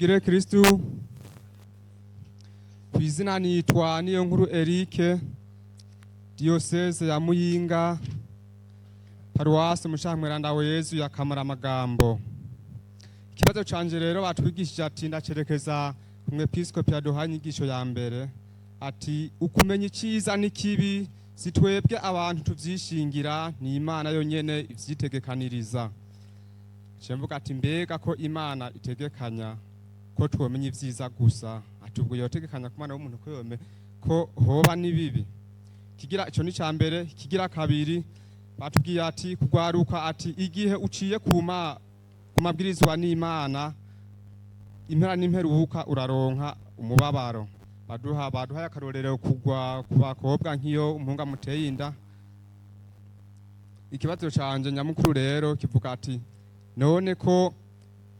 Tugire Kristu. Ku izina nitwa niyo nkuru Eric, diocese ya Muyinga, paruwasi Mushamweranda wa Yezu ya Kamaramagambo. Ikibazo canje rero batwigishije ati ndacerekeza ku mwepiskopi yaduhaye inyigisho ya mbere, ati ukumenya iciza n'ikibi si twebwe abantu tuvyishingira, ni Imana yonyene ivyitegekaniriza. Nce mvuga ati mbega ko Imana itegekanya ko twomenya ivyiza gusa, ati ubwo yotegekanya ku mwana w'umuntu ko yome ko hoba n'ibibi? Kigira ico ni mbere. Kigira kabiri, batubwiye ati kugwaruka, ati igihe uciye kuma ku mabwirizwa n'Imana, impera n'imperuka uraronka umubabaro. Baduhaye akarorero kugwa ku bakobwa nk'iyo umuhungu amuteye inda. Ikibazo canje nyamukuru rero kivuga ati none ko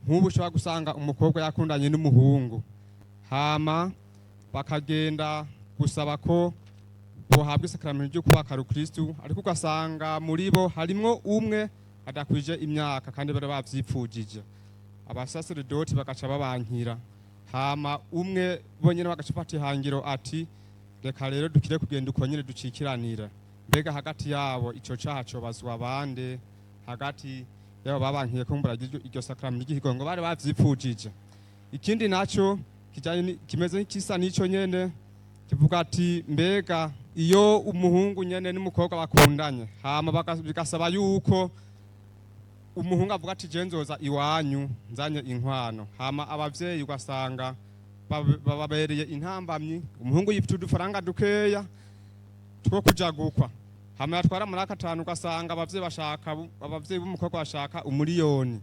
nk'ubu ushobora gusanga umukobwa yakundanye n'umuhungu, hama bakagenda gusaba ko bohabwa isakaramentu ryo kubaka rukristu, ariko ugasanga muri bo harimwo umwe adakwije imyaka kandi bari bavyipfujije, abasaseredoti bagaca babankira, hama umwe bonyene bagaca bafata ihangiro ati reka rero dukire kugenda uko nyene ducikiranira. Mbega hagati yabo ico caha cobazwa bande, hagati yabo babankiye ko mbura iryo sakramento ry'ikigongo bari bavyipfujije? Ikindi naco kijanye kimeze nk'ikisa n'ico nyene, kivuga ati mbega iyo umuhungu nyene n'umukobwa bakundanye, hama bigasaba yuko umuhungu avuga ati je nzoza iwanyu nzanye inkwano, hama abavyeyi ugasanga bababereye intambamyi, umuhungu yifite udufaranga dukeya two kuja gukwa, hama yatwara muri akatanu ugasanga abavyeyi bashaka, abavyeyi b'umukobwa bashaka umuriyoni.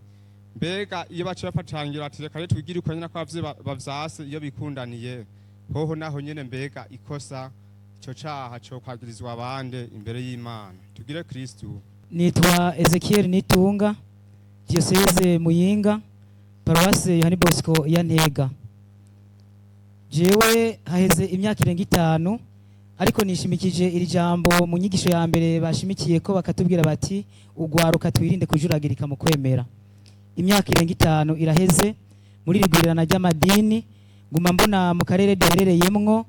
Mbega iyo baciye bafatangira ati reka rero twigire uko nyene ko abavyeyi bavyase iyo bikundaniye hoho, naho nyene mbega ikosa, ico caha co kwagirizwa abande imbere y'Imana? Tugire Kristu. Nitwa Ezekiel Nitunga, Diocese Muyinga, Paruwase Yohani Bosco ya Ntega. Jewe haheze imyaka irenga 5, ariko nishimikije iri jambo mu nyigisho ya mbere bashimikiye ko bakatubwira bati ugwaruka twirinde kujuragirika mu kwemera. Imyaka irenga 5 iraheze muri rigwirirana ry'amadini, nguma mbona mu karere duherereyemwo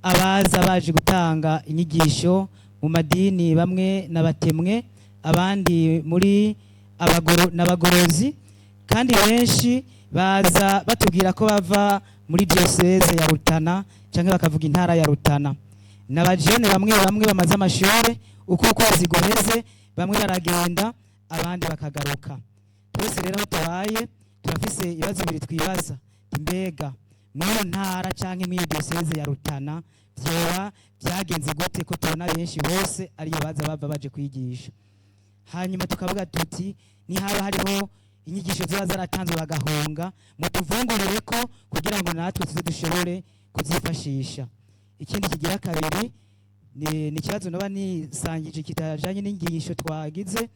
abaza baje gutanga inyigisho mu madini, bamwe n'abatemwe, abandi muri abagoro n'abagorozi, kandi benshi baza batubwira ko bava muri diocese ya Rutana canke bakavuga intara ya Rutana. N'abajene bamwe bamwe bamaze amashure, uko ukwezi guheze bamwe baragenda abandi bakagaruka. Twese rero aho tubaye turafise ibibazo bibiri twibaza: mbega mw'iyo ntara canke mw'iyo diocese ya Rutana vyoba vyagenze gute ko tubona benshi bose ariyo baza bava baje kwigisha? Hanyuma tukavuga tuti nihaba hariho inyigisho ziba zaratanzwe bagahunga, mutuvungurire ko kugira ngo natwe tuze dushobore kuzifashisha. Ikindi kigira kabiri ni ikibazo noba nisangije kitajanye n'inyigisho twagize.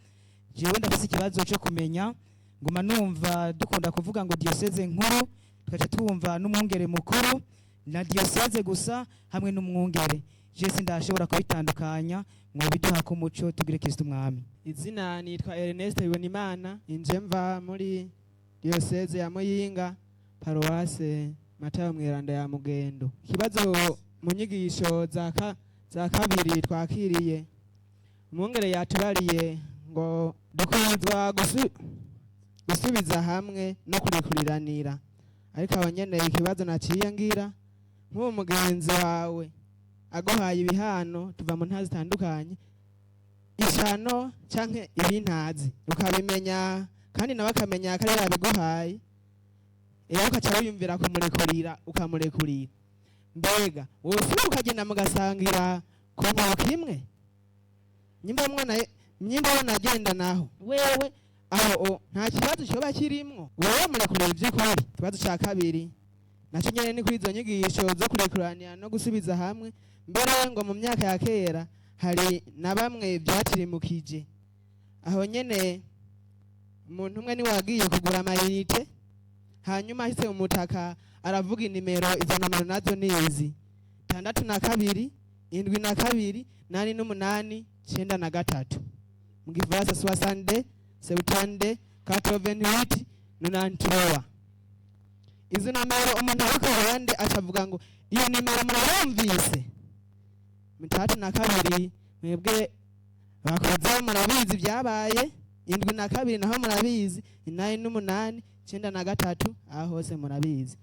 Jewe ndafise ikibazo cyo kumenya, nguma numva dukunda kuvuga ngo diocese nkuru, tugaca twumva n'umwungere mukuru, na diocese gusa hamwe n'umwungere. Je sindashobora kubitandukanya, mwobiduha ko umuco. Tugire Kristo Umwami. Izina nitwa Ernest Bibonimana, inje mva muri diocese ya Muyinga, paruwase Matayo Mweranda ya Mugendo. Ikibazo mu nyigisho za kabiri twakiriye, umwungere yatubariye ngo dukwizwa gusubiza hamwe no kurikuriranira, ariko aho nyene ikibazo naciye ngira, nk'uwo mugenzi wawe aguhaye ibihano, tuva mu ntara zitandukanye, ishano canke ibintazi, ukabimenya kandi nawe akamenya ko ari yabiguhaye, rero ukaca wiyumvira kumurekurira, ukamurekurira, mbega wosubira ukagenda mugasangira ku nkoko imwe? Nyimba mwana nyimba wanagenda naho wewe aho nta kibazo coba kirimwo, wewe murekurira ivy'ukuri? Ikibazo ca kabiri naco nyene ni kuri izo nyigisho zo kurekuranira no gusubiza hamwe. Mbere ngo mu myaka ya kera hari na bamwe byatirimukije. Aho nyene umuntu umwe niwe wagiye kugura amayinite, hanyuma ahise mu mutaka aravuga inimero, izo nomero nazo ni izi: 62 72 88 93, mu gifaransa 62 72 88 93. Izo nomero umuntu ari ku ruhande acavuga ngo iyo nimero murayumvise, 62 mwebwe bakoze murabizi byabaye, 72 naho murabizi, 88, 93 aho hose murabizi.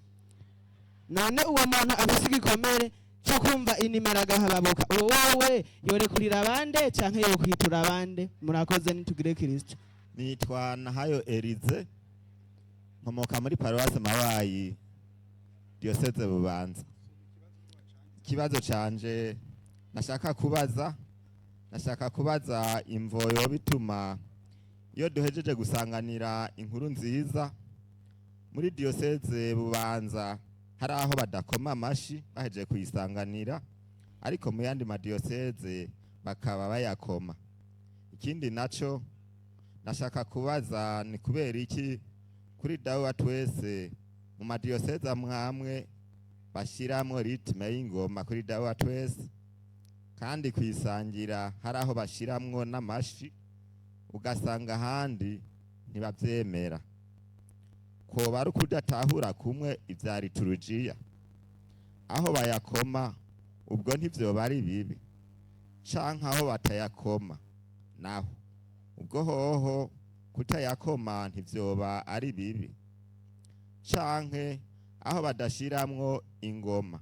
None uwo muntu afise igikomere cyo kumva inimero agahababuka, uwo wowe yorekurira abande canke yokwitura abande? Murakoze, nitugire Kristo. Nitwa Nahayo Erize, nkomoka muri paruwasi Mabayi, diyoseze Bubanza. Ikibazo canje nashaka kubaza imvo bituma iyo duhejeje gusanganira inkuru nziza muri diyoseze Bubanza hari aho badakoma amashi bahejeje kuyisanganira, ariko mu yandi madiyoseze bakaba bayakoma. Ikindi naco nashaka kubaza ni kubera iki kuri Dawe wa twese mu madiyoseze amwamwe bashiramwo rythme y'ingoma kuri Dawe wa twese, kandi kwisangira hari aho bashiramwo n'amashi, ugasanga ahandi ntibavyemera? Koba ari ukudatahura kumwe ivya liturujiya? Aho bayakoma ubwo ntivyoba ari bibi, canke aho batayakoma naho ubwo hoho kutayakoma ntivyoba ari bibi, canke aho badashiramwo ingoma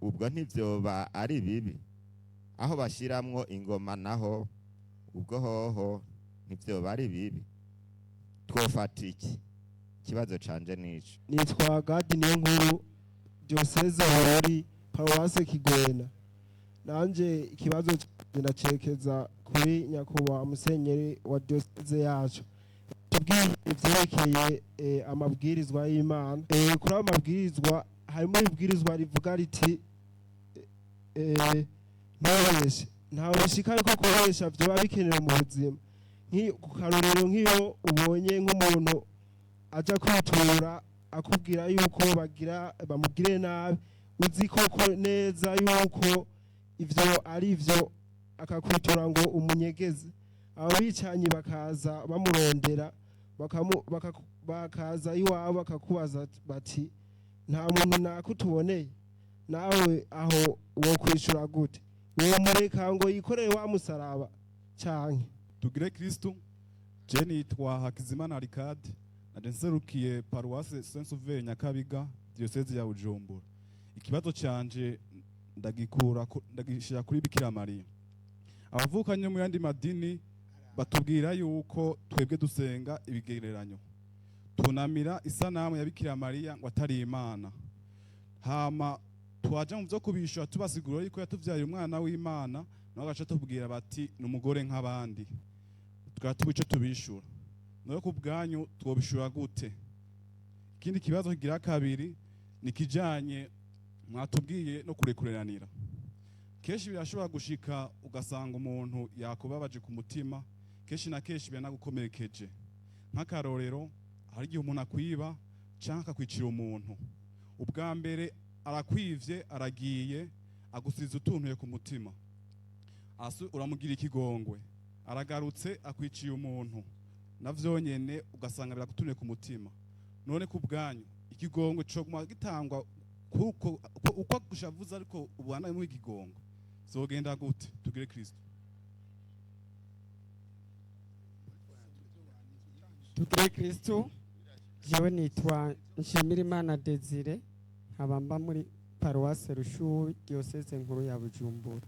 ubwo ntivyoba ari bibi, aho bashiramwo ingoma naho ubwo hoho ntivyoba ari bibi? Twofata iki? Ikibazo canje nico. Nitwa Gadi niyo nkuru, diyoseze Bururi, paruwase Kigwena. Nanje ikibazo canje ndacekeza kuri nyakubahwa musenyeri wa diyoseze yacu. Tubwiye ivyerekeye amabwirizwa y'Imana. Kuri ayo mabwirizwa harimo ibwirizwa rivuga riti ntubeshe. Ntawe bishika yuko kubesha vyoba bikenewe mu buzima. Ku karorero, nk'iyo ubonye nk'umuntu aja kwitura akubwira yuko bagira bamugire nabi, uzi koko neza yuko ivyo ari ivyo, akakwitura ngo umunyegeze, abo bicanyi bakaza bamurondera, bakaza iwawe bakakubaza bati: "Nta muntu nakutuboneye?" Nawe aho wo kwishura gute? Uwo mureka ngo yikorere wa musaraba canke? Tugire Kristu. Je nitwa Hakizimana Arikade, naje nserukiye paruwase Saint Sauveur Nyakabiga, diocese ya Bujumbura. Ikibazo canje ndagikura ndagishira kuri Bikira Mariya. Abavukanye mu yandi madini batubwira yuko twebwe dusenga ibigereranyo, tunamira isanamu ya Bikira Mariya ngo atari Imana. Hama twaja mu vyo kubishura tubasigura yuko yatuvyaye umwana w'Imana, nawe agaca tubwira bati ni umugore nk'abandi. Tukaba tuba ico tubishura nawe ku bwanyu twobishura gute? Ikindi kibazo kigira kabiri ni kijanye mwatubwiye no kurekureranira. Kenshi birashobora gushika ugasanga umuntu yakubabaje ku mutima, kenshi na kenshi biranagukomerekeje. Nk'akarorero, hari igihe umuntu akwiba canke akakwicira umuntu. Ubwa mbere arakwivye, aragiye, agusize utuntuye ku mutima. Asu uramugira ikigongwe, aragarutse akwiciye umuntu, navyo nyene ugasanga biragutunuye ku mutima. None ku bwanyu ikigongwe coguma gitangwa kuko uko gushavuza, ariko ubana mu ikigongwe zogenda gute? Tugire Kristo. Tugire Kristu. Jewe nitwa Nshimirimana Desire, nkaba mba muri paruwase Rushubi, diyoseze nkuru ya Bujumbura.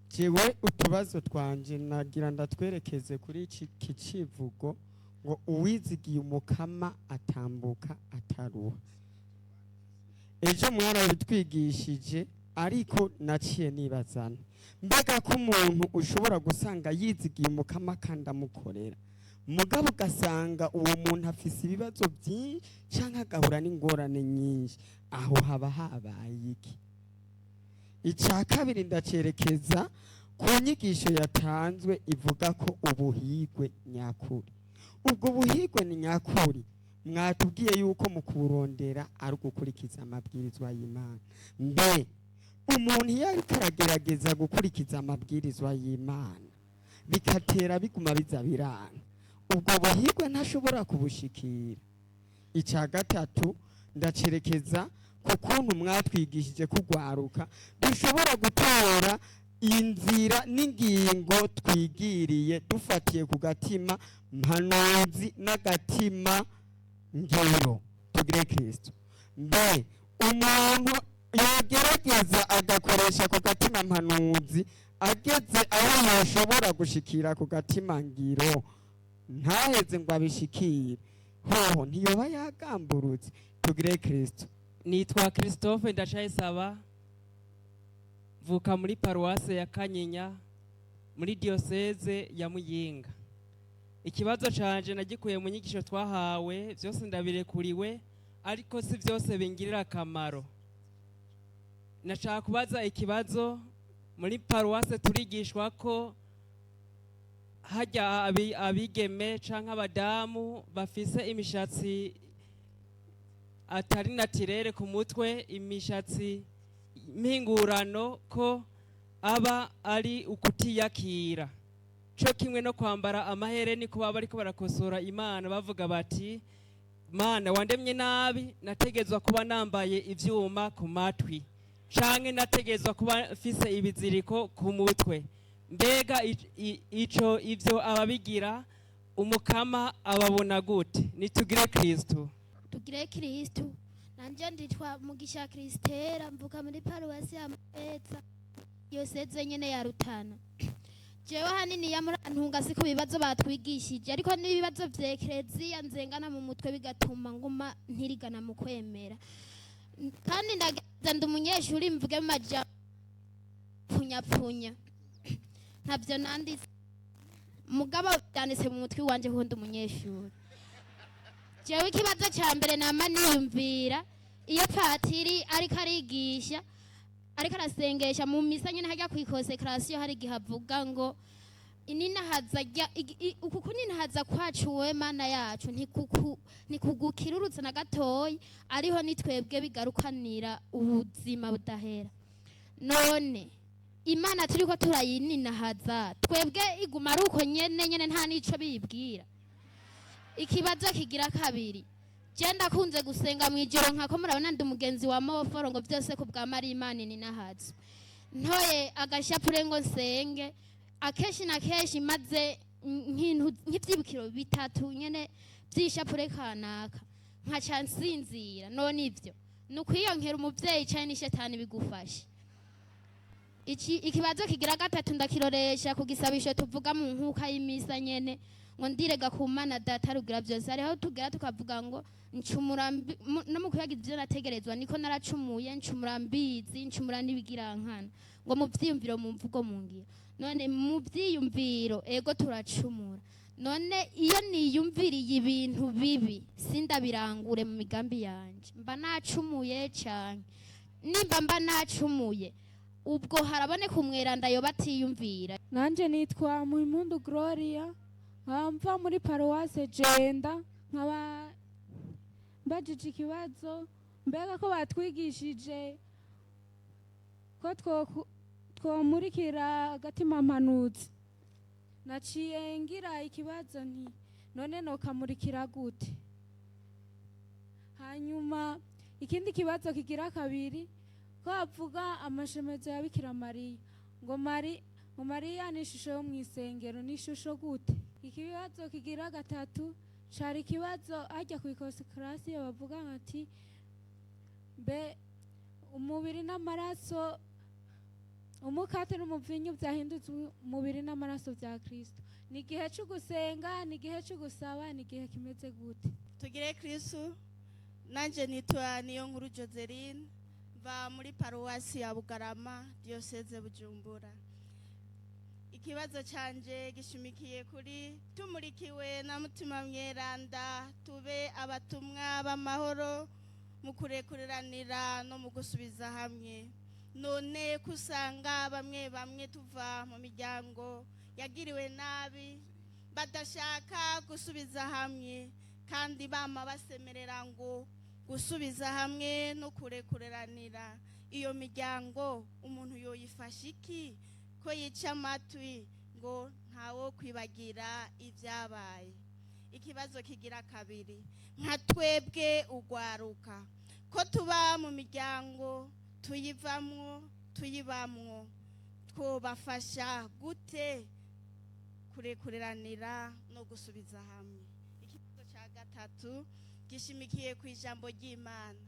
Jewe utubazo twanje nagira ndatwerekeze kuri iki kicivugo ngo uwizigiye Umukama atambuka ataruha. Ejo mwarabitwigishije, ariko naciye nibazana: mbega ko umuntu ushobora gusanga yizigiye Umukama kandi amukorera, mugabo ugasanga uwo muntu afise ibibazo byinshi canke agahura n'ingorane nyinshi, aho haba habaye iki? Icya kabiri ndacerekeza ku nyigisho yatanzwe ivuga ko ubuhigwe nyakuri. Ubwo buhigwe ni nyakuri, mwatubwiye yuko mu kuburondera ari ugukurikiza amabwirizwa y'Imana. Mbe umuntu iyo ariko aragerageza gukurikiza amabwirizwa y'Imana bikatera biguma biza biranga, ubwo buhigwe ntashobora kubushikira? Icya gatatu Ndacerekeza ku kuntu mwatwigishije kugwaruka dushobora gutora inzira n'ingingo twigiriye dufatiye ku gatima mpanuzi n'agatima ngiro. Tugire Kristo. Mbe umuntu yogerageza agakoresha ku gatima mpanuzi, ageze aho yoshobora gushikira ku gatima ngiro, ntaheze ngo abishikire, hoho ntiyoba yagamburutse? Tugire Kristo. Nitwa Christophe Ndacayisaba, mvuka muri paruwase ya Kanyinya, muri diyoseze ya Muyinga. Ikibazo canje nagikuye mu nyigisho twahawe. Byose ndabirekuriwe, ariko si byose bingirira akamaro. Nashaka kubaza ikibazo: muri paruwase turigishwa ko hajya abigeme canke abadamu bafise imishatsi atari naturelle ku mutwe, imishatsi mpingurano, ko aba ari ukutiyakira, co kimwe no kwambara amahereni, ko baba bariko barakosora Imana, bavuga bati: "Mana, wandemye nabi, nategezwa kuba nambaye ivyuma ku matwi, canke nategezwa kuba mfise ibiziriko ku mutwe." Mbega ico ivyo ababigira Umukama ababona gute? Nitugire Kristo. Tugire Kristu. Nanje nditwa Mugisha Kristera, mvuka muri paruwasi ya Muheza, diyoseze nyene ya Rutana. Jewe hanini ya murantunga si ku bibazo batwigishije, ariko n'ibibazo vya ekereziya nzengana mu mutwe, bigatuma nguma ntirigana mu kwemera. Kandi ndagerageza, ndi umunyeshuri, mvuge mu majambo pfunyapfunya, ntavyo nanditse, mugabo vyanditse mu mutwe wanje kuko ndi umunyeshuri. Jewe ikibazo ca mbere nama niyumvira, iyo patiri ariko arigisha, ariko arasengesha mu misa nyene hajya kw'iconsécration, hari igihe avuga ngo ininahaza rya uku kuninahaza kwacu wowe Mana yacu ntikugukirurutse na gatoyi, ariho ni twebwe bigarukanira ubuzima budahera. None Imana turiko turayininahaza, twebwe iguma ari uko nyene nyene, nta n'ico biyibwira? Ikibazo kigira kabiri: je ndakunze gusenga mw'ijoro, nkako murabona ndi umugenzi wa moforo, ngo byose ku bwa Mariya Imana ininahazwe. Ntoye agashapure ngo nsenge, akenshi na kenshi maze nk'ivyibukiro bitatu nyene vy'ishapure kanaka, nkaca nsinzira. None ivyo ni ukwiyonkera umuvyeyi canke n'ishetani bigufashe? Iki ikibazo kigira gatatu ndakiroresha ku gisabisho tuvuga mu nkuka y'imisa nyene, ngo ndirega ku Mana Data rugira byose. Hariho tugera tukavuga ngo ncumura no mu kuyagiza ivyo nategerezwa, niko naracumuye, ncumura mbizi, ncumura n'ibigirankana, ngo mu vyiyumviro, mu mvugo, mu ngiro. None mu vyiyumviro, ego turacumura, none iyo niyumviriye ibintu bibi sindabirangure mu migambi yanje, mba nacumuye canke? Nimba mba nacumuye, ubwo haraboneka umweranda yoba atiyumvira? Nanje nitwa Muhimpundu Gloria, nkaba mva muri paruwase Jenda, nkaba mbajije ikibazo: mbega ko batwigishije ko twomurikira agatima mpanuzi, naciye ngira ikibazo nti: none nokamurikira gute? Hanyuma ikindi kibazo kigira kabiri, ko bavuga amashemezo ya Bikira Mariya, ngo Mariya ni ishusho yo mu isengero, ni ishusho gute? Ikibazo kigira gatatu cari ikibazo hajya ku iconsécration bavuga ati: mbe umubiri n'amaraso, umukate n'umuvinyu byahindutse umubiri n'amaraso bya Kristo, ni igihe cyo gusenga, ni igihe cyo gusaba, ni igihe kimeze gute? Tugire Kristu. Nanje nitwa Niyo Nkuru Joseline, mva muri paruwasi ya Bugarama, diyoseze Bujumbura. Ikibazo canje gishimikiye kuri tumurikiwe na Mutima Mweranda tube abatumwa b'amahoro mu kurekuriranira no mu gusubiza hamwe. None kusanga bamwe bamwe tuva mu miryango yagiriwe nabi, badashaka gusubiza hamwe, kandi bama basemerera ngo gusubiza hamwe no kurekureranira, iyo miryango umuntu yoyifasha iki ko yica amatwi ngo ntawo kwibagira ibyabaye? Ikibazo kigira kabiri: nka twebwe ugwaruka Ko tuba mu miryango, tuyivamwo, tuyibamwo, twobafasha gute kurekureranira no gusubiza hamwe? Ikibazo cya gatatu gishimikiye ku ijambo ry'Imana.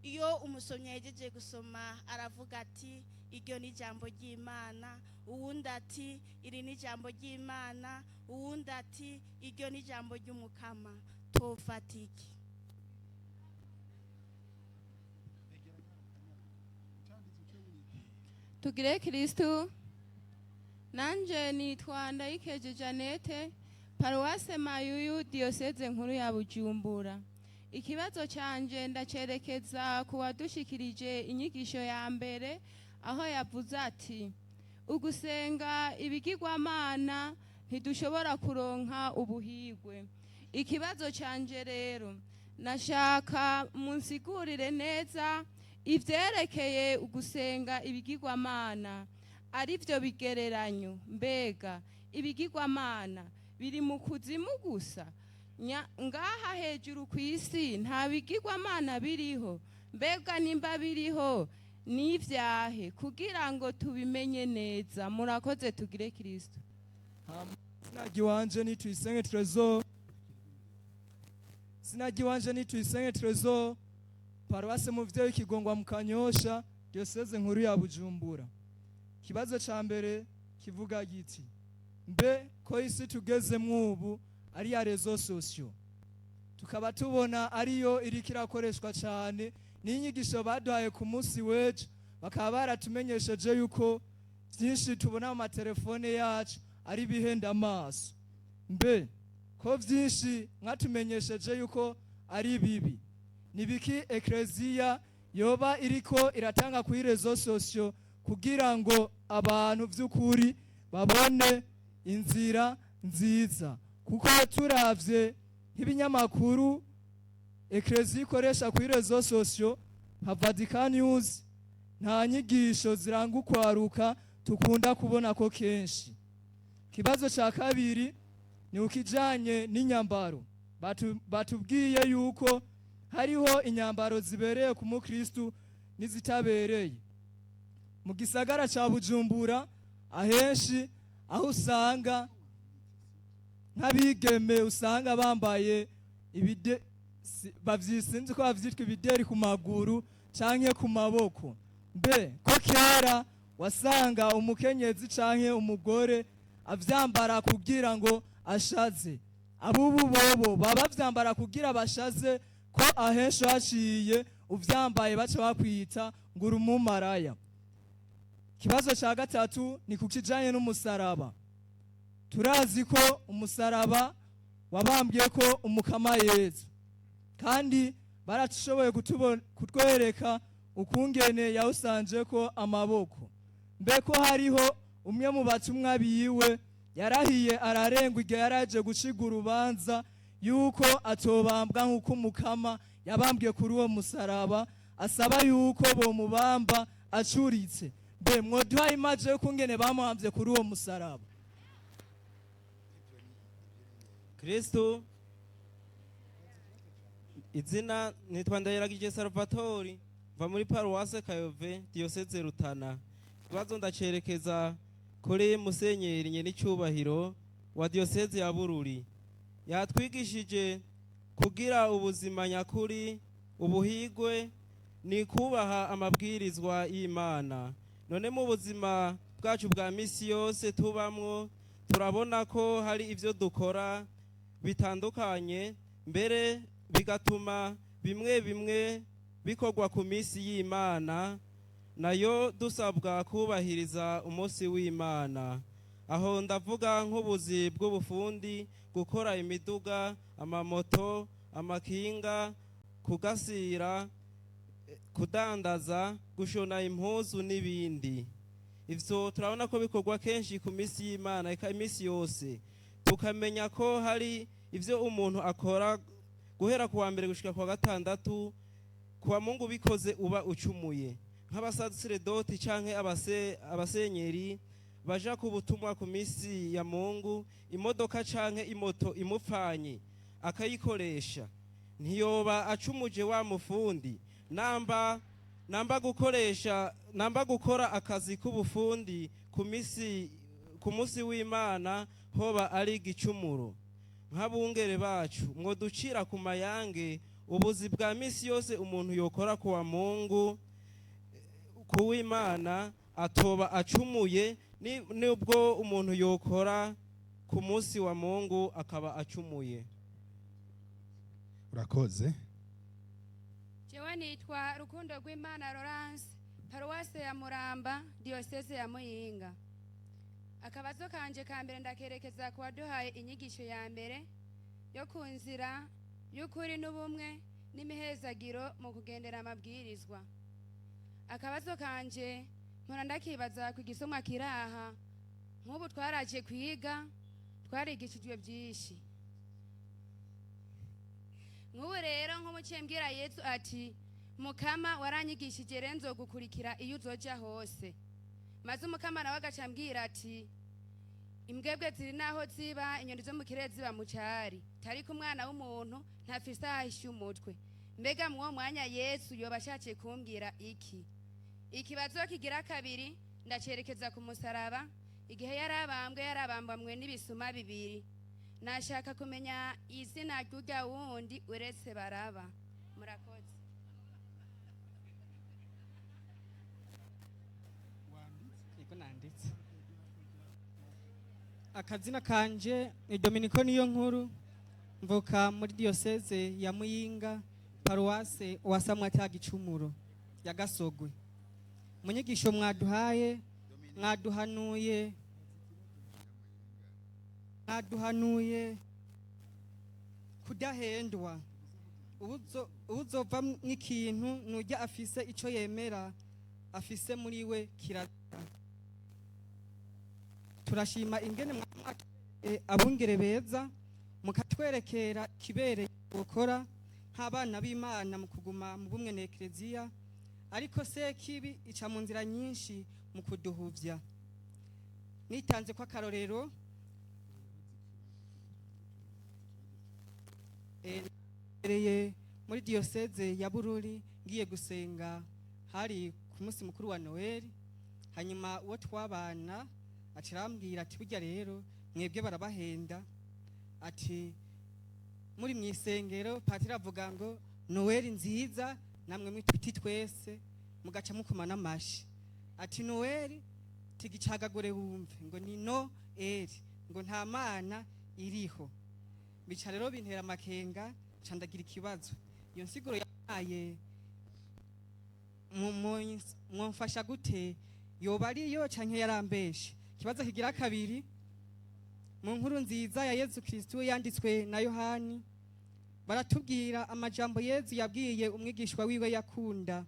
Iyo umusomyi yahejeje gusoma, aravuga ati: "Iryo ni ijambo ry'Imana." Uwundi ati: "Iri ni ijambo ry'Imana." Uwundi ati: "Iryo ni ijambo ry'Umukama." Tofata iki? Tugire Kristu. Nanje nitwa Ndayikeje Janete, paruwase Mayuyu, diyoseze nkuru ya Bujumbura. Ikibazo canje ndacerekeza ku wadushikirije inyigisho ya mbere, aho yavuze ati: "Ugusenga ibigirwamana ntidushobora kuronka ubuhigwe." Ikibazo canje rero, nashaka munsigurire neza ivyerekeye ugusenga ibigirwamana, ari byo bigereranyo. Mbega ibigirwamana biri mu kuzimu gusa? Ngaha hejuru ku isi nta bigirwamana biriho? Mbega nimba biriho, n'ivyahe, kugira ngo tubimenye neza? Murakoze. Tugire Kristo. Izina ni Tuyisenge Trésor. Izina ry'iwanje ni Tuyisenge Trésor, paruwase Muvyeyi Kigongwa mu Kanyosha, diyoseze nkuru ya Bujumbura. Ikibazo ca mbere kivuga giti: mbe ko isi tugezemwo ubu ari ya réseaux sociaux, tukaba tubona ariyo iriko irakoreshwa cane, n'inyigisho baduhaye ku munsi w'ejo bakaba baratumenyesheje yuko byinshi tubona mu matelefone yacu ari ibihenda amaso, mbe ko byinshi mwatumenyesheje yuko ari bibi, ni biki ekleziya yoba iriko iratanga kuri réseaux sociaux kugira ngo abantu by'ukuri babone inzira nziza? Kuko turavye nk'ibinyamakuru ekleziya ikoresha kuri réseaux sociaux nka Vatican News, nta nyigisho ziranga ukwaruka tukunda kubona ko kenshi. Ikibazo cya kabiri ni ukijanye n'inyambaro. Batubwiye yuko hariho inyambaro zibereye ku mukristu n'izitabereye. Mu gisagara ca Bujumbura, ahenshi aho usanga nk'abigeme usanga bambaye ibide bavyisinzi ko bavyitwa ibideri ku maguru canke ku maboko. Mbe ko kera wasanga umukenyezi canke umugore avyambara kugira ngo ashaze, abubu bobo baba bavyambara kugira bashaze, ko ahenshi haciye uvyambaye baca bakwita ngo uri umumaraya? Ikibazo ca gatatu ni ku kijanye n'umusaraba. Turazi ko umusaraba wabambye ko Umukama Yezu, kandi barashoboye kutwereka ukungene yawusanje ko amaboko. Mbe ko hariho umwe mu batumwa biwe yarahiye ararengwa igihe yaraje guciga urubanza yuko atobambwa nk'uko Umukama yabambwe kuri uwo musaraba, asaba yuko bomubamba acuritse, mbe mwoduha image y'ukungene bamuhambye kuri uwo musaraba? Kristo. Izina nitwa Ndayiragije Salvatori, mva muri paruwase Kayove, diyoseze Rutana. Ikibazo ndacerekeza kuri musenyeri nyenicubahiro wa diyoseze ya Bururi. Yatwigishije kugira ubuzima nyakuri, ubuhigwe ni kubaha amabwirizwa y'Imana. None mu buzima bwacu bwa misi yose tubamwo, turabona ko hari ibyo dukora bitandukanye, mbere bigatuma bimwe bimwe bikorwa ku minsi y'Imana, nayo dusabwa kubahiriza umunsi w'Imana. Aho ndavuga nk'ubuzi bw'ubufundi, gukora imiduga, amamoto, amakinga, kugasira, kudandaza, gushona impuzu n'ibindi. Ivyo turabona ko bikorwa kenshi ku minsi y'Imana, eka iminsi yose. Tukamenya ko hari ivyo umuntu akora guhera ku wa mbere gushika ku wa gatandatu, ku wa Mungu bikoze uba ucumuye, nk'abasaseredoti canke abasenyeri baja ku butumwa ku minsi ya Mungu, imodoka canke imoto imupfanye akayikoresha, ntiyoba acumuje wa mufundi? Namba gukoresha, namba gukora akazi k'ubufundi ku misi ku munsi w'Imana hoba ari igicumuro, nk'abungere bacu mwoducira ku mayange ubuzi bwa misi yose umuntu yokora kuwa Mungu, kuw'Imana, atoba acumuye, nubwo umuntu yokora ku munsi wa Mungu akaba acumuye? Urakoze. Jewe nitwa Rukundo rw'Imana Laurence, paruwase ya Muramba, diyoseze ya Muyinga. Akabazo kanje ka mbere ndakerekeza ku waduhaye inyigisho ya mbere yo ku nzira y'ukuri n'ubumwe n'imihezagiro mu kugendera amabwirizwa. Akabazo kanje mpora ndakibaza ku gisomwa kiraha. Nk'ubu twaraje kwiga, twarigishijwe byinshi. Nk'ubu rero nk'umuciye mbwira Yesu ati: "Mukama, waranyigishije rero nzogukurikira iyo uzoja hose." Maze Umukama nawe agaca ambwira ati: "Imbwebwe ziri naho ziba, inyoni zo mu kirere ziba mu cari, tariko umwana w'umuntu ntafise aho ahisha umutwe." Mbega mw'uwo mwanya Yesu yoba ashatse kumbwira iki? Ikibazo kigira kabiri ndacerekeza ku musaraba. Igihe yarabambwe, yarabambamwe n'ibisuma bibiri. Nashaka kumenya izina ry'urya wundi uretse Baraba. Murakoze. Niko nanditse. Akazina kanje ni Dominiko Niyo Nkuru, mvuka muri diyoseze ya Muyinga, paruwase Wasamwa Gicumuro ya Gasogwe. Mu nyigisho mwaduhaye, mwaduhanuye kudahendwa. Uzova nk'ikintu nujya afise ico yemera, afise muri we kirazira. Turashima ingene abungere beza mukatwerekera kibereye gukora nk'abana b'Imana mu kuguma mu bumwe na Ekleziya, ariko se kibi ica mu nzira nyinshi mu kuduhuvya. Nitanze ko akarorero, nereye muri diyoseze ya Bururi, ngiye gusenga, hari ku munsi mukuru wa Noel. Hanyuma uwo twabana acirambwira ati: "Burya rero mwebwe barabahenda," ati: "Muri mu isengero patiri avuga ngo Noel nziza, namwe mwituti twese mugaca mukoma n'amashi." Ati: "Noel tigicagagure wumve ngo ni no eri, ngo nta mana iriho." Bica rero bintera amakenga, ca ndagira ikibazo. Iyo nsiguro yabaye mwomfasha gute? Yoba ariyo canke yarambeshe? Ikibazo kigira kabiri, mu nkuru nziza ya Yezu Kristu yanditswe na Yohani, baratubwira amajambo Yezu yabwiye umwigishwa wiwe yakunda: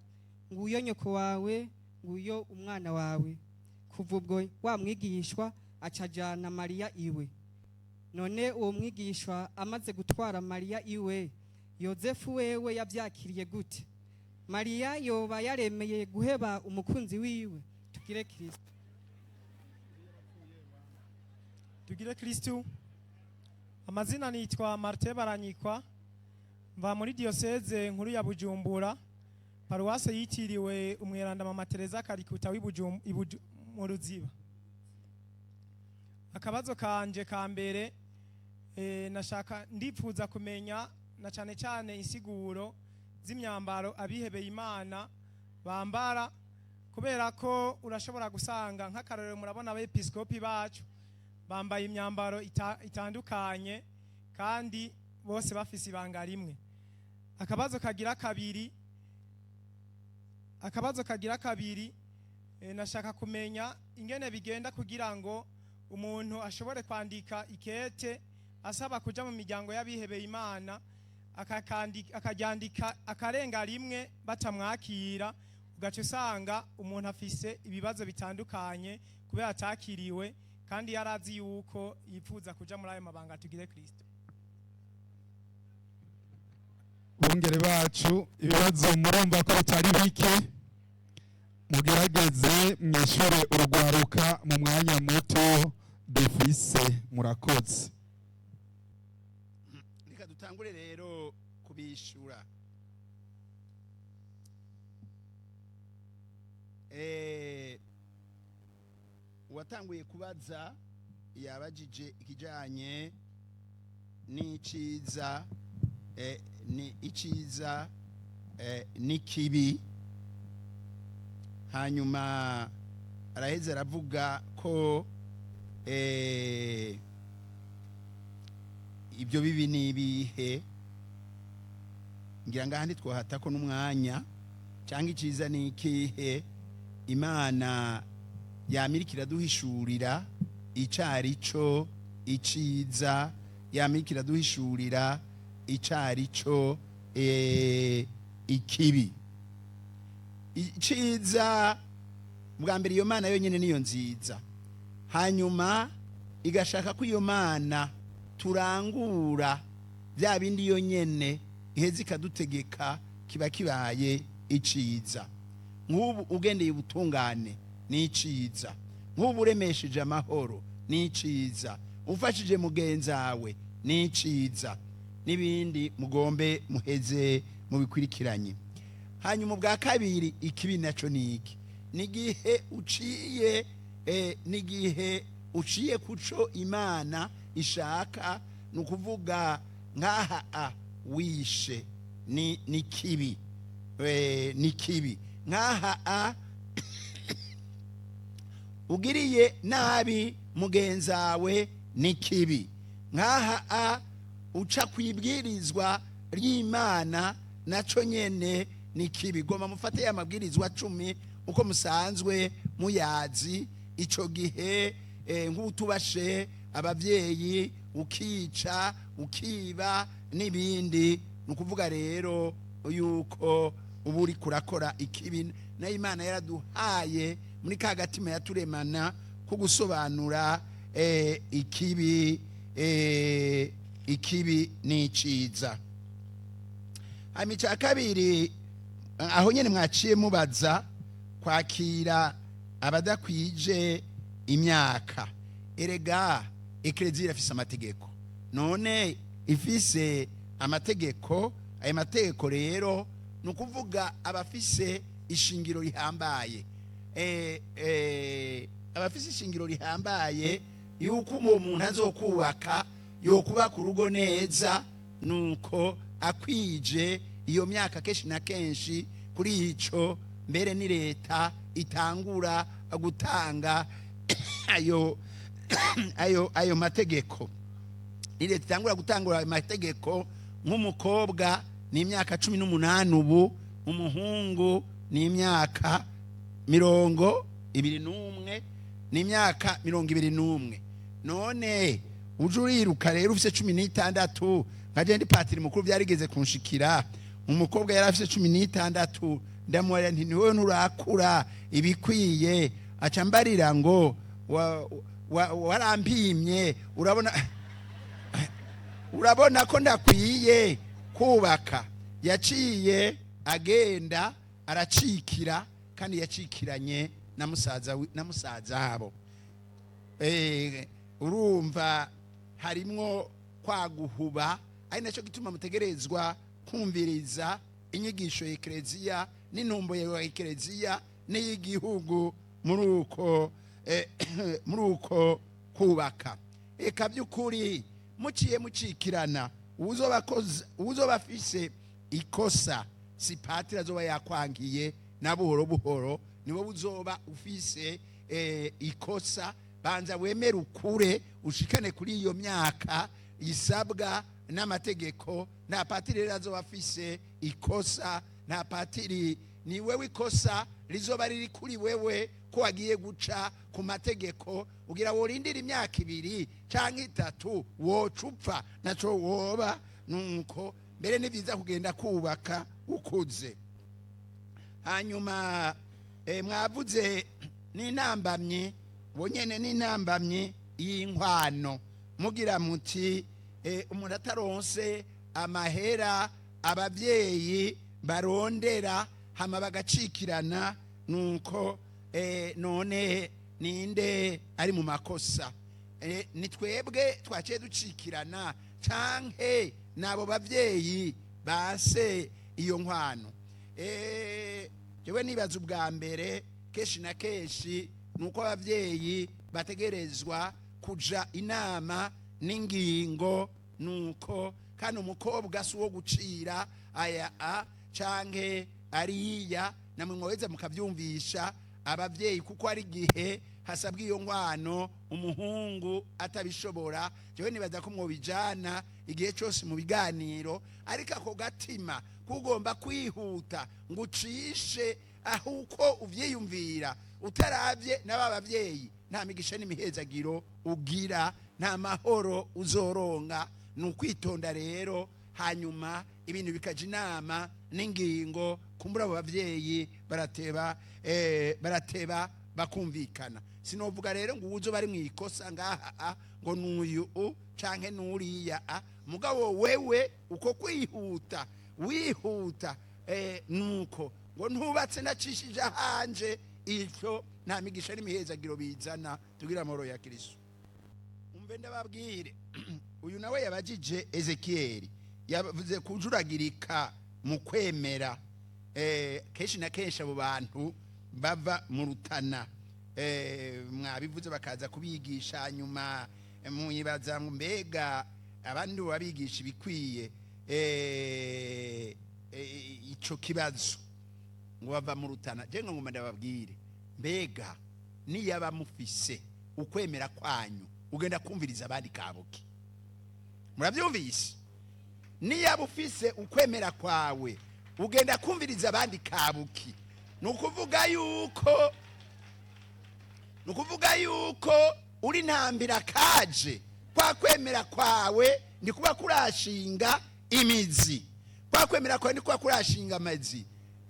"Nguyo nyoko wawe, nguyo umwana wawe." Kuva ubwo wa mwigishwa acajana Mariya iwe. None uwo mwigishwa amaze gutwara Mariya iwe, Yozefu wewe yavyakiriye gute? Mariya yoba yaremeye guheba umukunzi wiwe? Tugire Kristo. Tugire Kristu. Amazina nitwa Martin Baranyikwa, mva muri diyoseze nkuru ya Bujumbura, paruwase yitiriwe umweranda Mama Teresa Karikuta mu Ruziba. Akabazo kanje ka mbere, nashaka ndipfuza kumenya na cane cane insiguro z'imyambaro abihebeye Imana bambara, kubera ko urashobora gusanga nk'akarorero murabona abepiskopi bacu bambaye imyambaro itandukanye kandi bose bafise ibanga rimwe. Akabazo kagira kabiri, nashaka kumenya ingene bigenda kugira ngo umuntu ashobore kwandika ikete asaba kuja mu miryango y'abihebeye Imana, akaryandika akarenga rimwe batamwakira, ugaca usanga umuntu afise ibibazo bitandukanye kubera atakiriwe kandi yarazi yuko yifuza kuja muri ayo mabanga. Tugire Kristo. Bungere bacu, ibibazo murumva ko bitari bike. Mugerageze mwishure urugwaruka mu mwanya muto dufise. Murakoze. Reka dutangure rero kubishura. Uwatanguye kubaza yabajije ikijanye n'iciza, ni iciza n'ikibi. Hanyuma araheza aravuga ko ibyo bibi ni ibihe. Ngira ngaha ntitwohata ko n'umwanya, cyangwa iciza ni ikihe. Imana yamirika iraduhishurira icari cyo iciza, yamirika iraduhishurira icari cyo ikibi. Iciza bwa mbere, iyo Mana yonyine niyo nziza, hanyuma igashaka ko iyo Mana turangura bya bindi yonyene iheza ikadutegeka, kiba kibaye iciza. Nk'ubu ugendeye ubutungane ni iciza, nk'ubu uremesheje amahoro ni iciza, ufashije mugenzawe ni iciza, n'ibindi mugombe muheze mubikurikiranye. Hanyuma ubwa kabiri, ikibi naco ni iki? N'igihe uciye n'igihe uciye kuco Imana ishaka, ni ukuvuga nk'aha a wishe ni kibi, ni kibi. Nk'aha a ugiriye nabi mugenzawe ni kibi. Nk'aha a uca kwibwirizwa ry'Imana naco nyene ni kibi. Goma mufate ya mabwirizwa 10 uko musanzwe muyazi. Ico gihe nk'utubashe abavyeyi, ukica, ukiba n'ibindi, ni ukuvuga rero yuko uba uri kurakora ikibi. Na Imana yaraduhaye muri ka gatima yaturemana ko gusobanura ikibi, ikibi n'iciza. Hanyuma icya kabiri, aho nyene mwaciye mubaza kwakira abadakwije imyaka. Erega Ekereziya irafise amategeko, none ifise amategeko. Ayo mategeko rero ni ukuvuga abafise ishingiro rihambaye, abafise ishingiro rihambaye yuko uwo muntu azokubaka, yokubaka urugo neza, nuko akwije iyo myaka. Kenshi na kenshi kuri ico mbere ni leta itangura gutanga ayo mategeko, ni leta itangura gutangura ayo mategeko. Nk'umukobwa ni imyaka 18 ubu, umuhungu ni imyaka 21, ni imyaka 21. None uje uriruka rero ufise 16, nka je ndi patiri mukuru byarigeze kunshikira, umukobwa yari afise 16, ndamubarira nti niwe nturakura ibikwiye, aca mbarira ngo warampimye, urabona ko ndakwiye kubaka. Yaciye agenda aracikira, kandi yacikiranye na musaza wabo. Urumva harimwo kwaguhuba, ari nacyo gituma mutegerezwa kumviriza inyigisho ya Ekereziya n'intumbo ya Ekereziya n'iy'igihugu muri uko kubaka. Eka by'ukuri muciye mucikirana, uwuzoba afise ikosa si patiri azoba yakwangiye, na buhoro buhoro niwe uzoba ufise ikosa. Banza wemere ukure ushikane kuri iyo myaka isabwa n'amategeko. Nta patiri rero azoba afise ikosa, nta patiri, ni wewe ikosa rizoba riri kuri wewe ko wagiye guca ku mategeko. Ugira worindira imyaka 2 canke 3 wocupfa naco woba. Nuko mbere ni byiza kugenda kubaka ukuze. Hanyuma mwavuze n'intambamyi, bonyene n'intambamyi y'inkwano, mugira muti umuntu ataronse amahera abavyeyi barondera hama bagacikirana, nuko none ninde ari mu makosa? Ni twebwe twaciye ducikirana canke nabo bavyeyi base iyo nkwano? Jewe nibaza ubwa mbere kenshi na kenshi nuko abavyeyi Bategerezwa kuja inama n'ingingo. Nuko kandi umukobwa si uwo gucira aya a canke ariya, namwe mwoweza mukavyumvisha abavyeyi, kuko ari igihe hasabwa iyo nkwano umuhungu atabishobora. Jewe nibaza ko mwobijana igihe cose mu biganiro, ariko ako gatima kugomba kwihuta ngo ucishe aho uko uvyiyumvira utaravye n'aba bavyeyi, nta migisha n'imihezagiro ugira, nta mahoro uzoronka. Ni ukwitonda rero, hanyuma ibintu bikaja inama n'ingingo, kumbura abo bavyeyi barateba bakumvikana. Sinovuga rero ngo uwuzo bari mu ikosa ngaha a, ngo nuyu u canke nuriya a, mugabo wewe uko kwihuta wihuta nuko ngo ntubatse nacishije ahanje, icyo nta migisha n'imihezagiro bizana. Tugira amahoro ya Kristo. Umve ndababwire, uyu nawe yabajije Ezekiel, yavuze kujuragirika mu kwemera. Kenshi na kenshi abo bantu bava mu Rutana, mwabivuze bakaza kubigisha, nyuma mwibaza ngo mbega abandi babigisha ibikwiye. Ico kibazo ngo bava mu Rutana, je ngo ngomba ndababwire, mbega niyaba mufise ukwemera kwanyu ugenda kumviriza abandi kabuki? Murabyumvise? Niyaba ufise ukwemera kwawe ugenda kumviriza abandi kabuki? Ni ukuvuga yuko uri ntambira kaje kwa kwemera kwawe ni kuba kurashinga imizi, kwa kwemera kwawe ni kuba kurashinga amazi.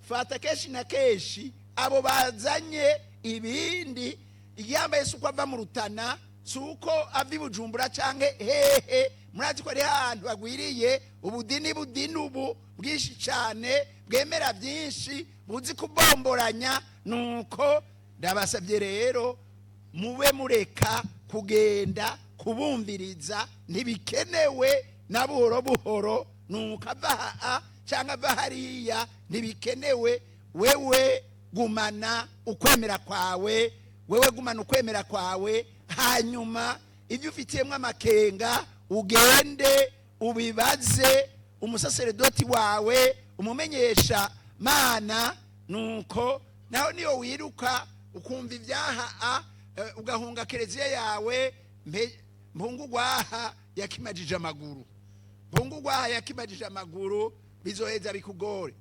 Fata kenshi na kenshi abo bazanye ibindi, yambaye si uko ava mu Rutana, si uko ava i Bujumbura canke hehe. Murazi ko ari ahantu hagwiriye ubudini, budini ubu bwinshi cyane, bwemera byinshi, buzi kubomboranya. Nuko ndabasabye rero mube mureka kugenda kubumviriza, ntibikenewe na buhoro buhoro. Nuko ava aha cyangwa ava hariya ntibikenewe. Wewe gumana ukwemera kwawe, wewe gumana ukwemera kwawe, hanyuma ibyo ufitiyemo amakenga ugende ubibaze umusaseredoti wawe, umumenyesha mana. Nuko naho niyo wiruka ukumva ibyaha a ugahunga kereziya yawe, mpungu gwaha yakimajije amaguru, mpungu gwaha yakimajije amaguru, bizoheza bikugore.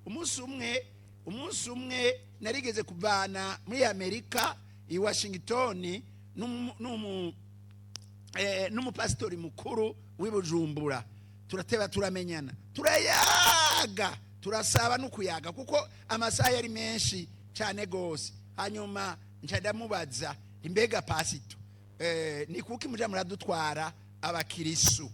Umunsi umwe narigeze kuvana muri Amerika i Washington n'umupasitori mukuru w'i Bujumbura, turateba turamenyana, turayaga, turasaba no kuyaga kuko amasaha yari menshi cyane gose. Hanyuma nca ndamubaza, imbega pasito, ni kuki muja muradutwara abakirisu,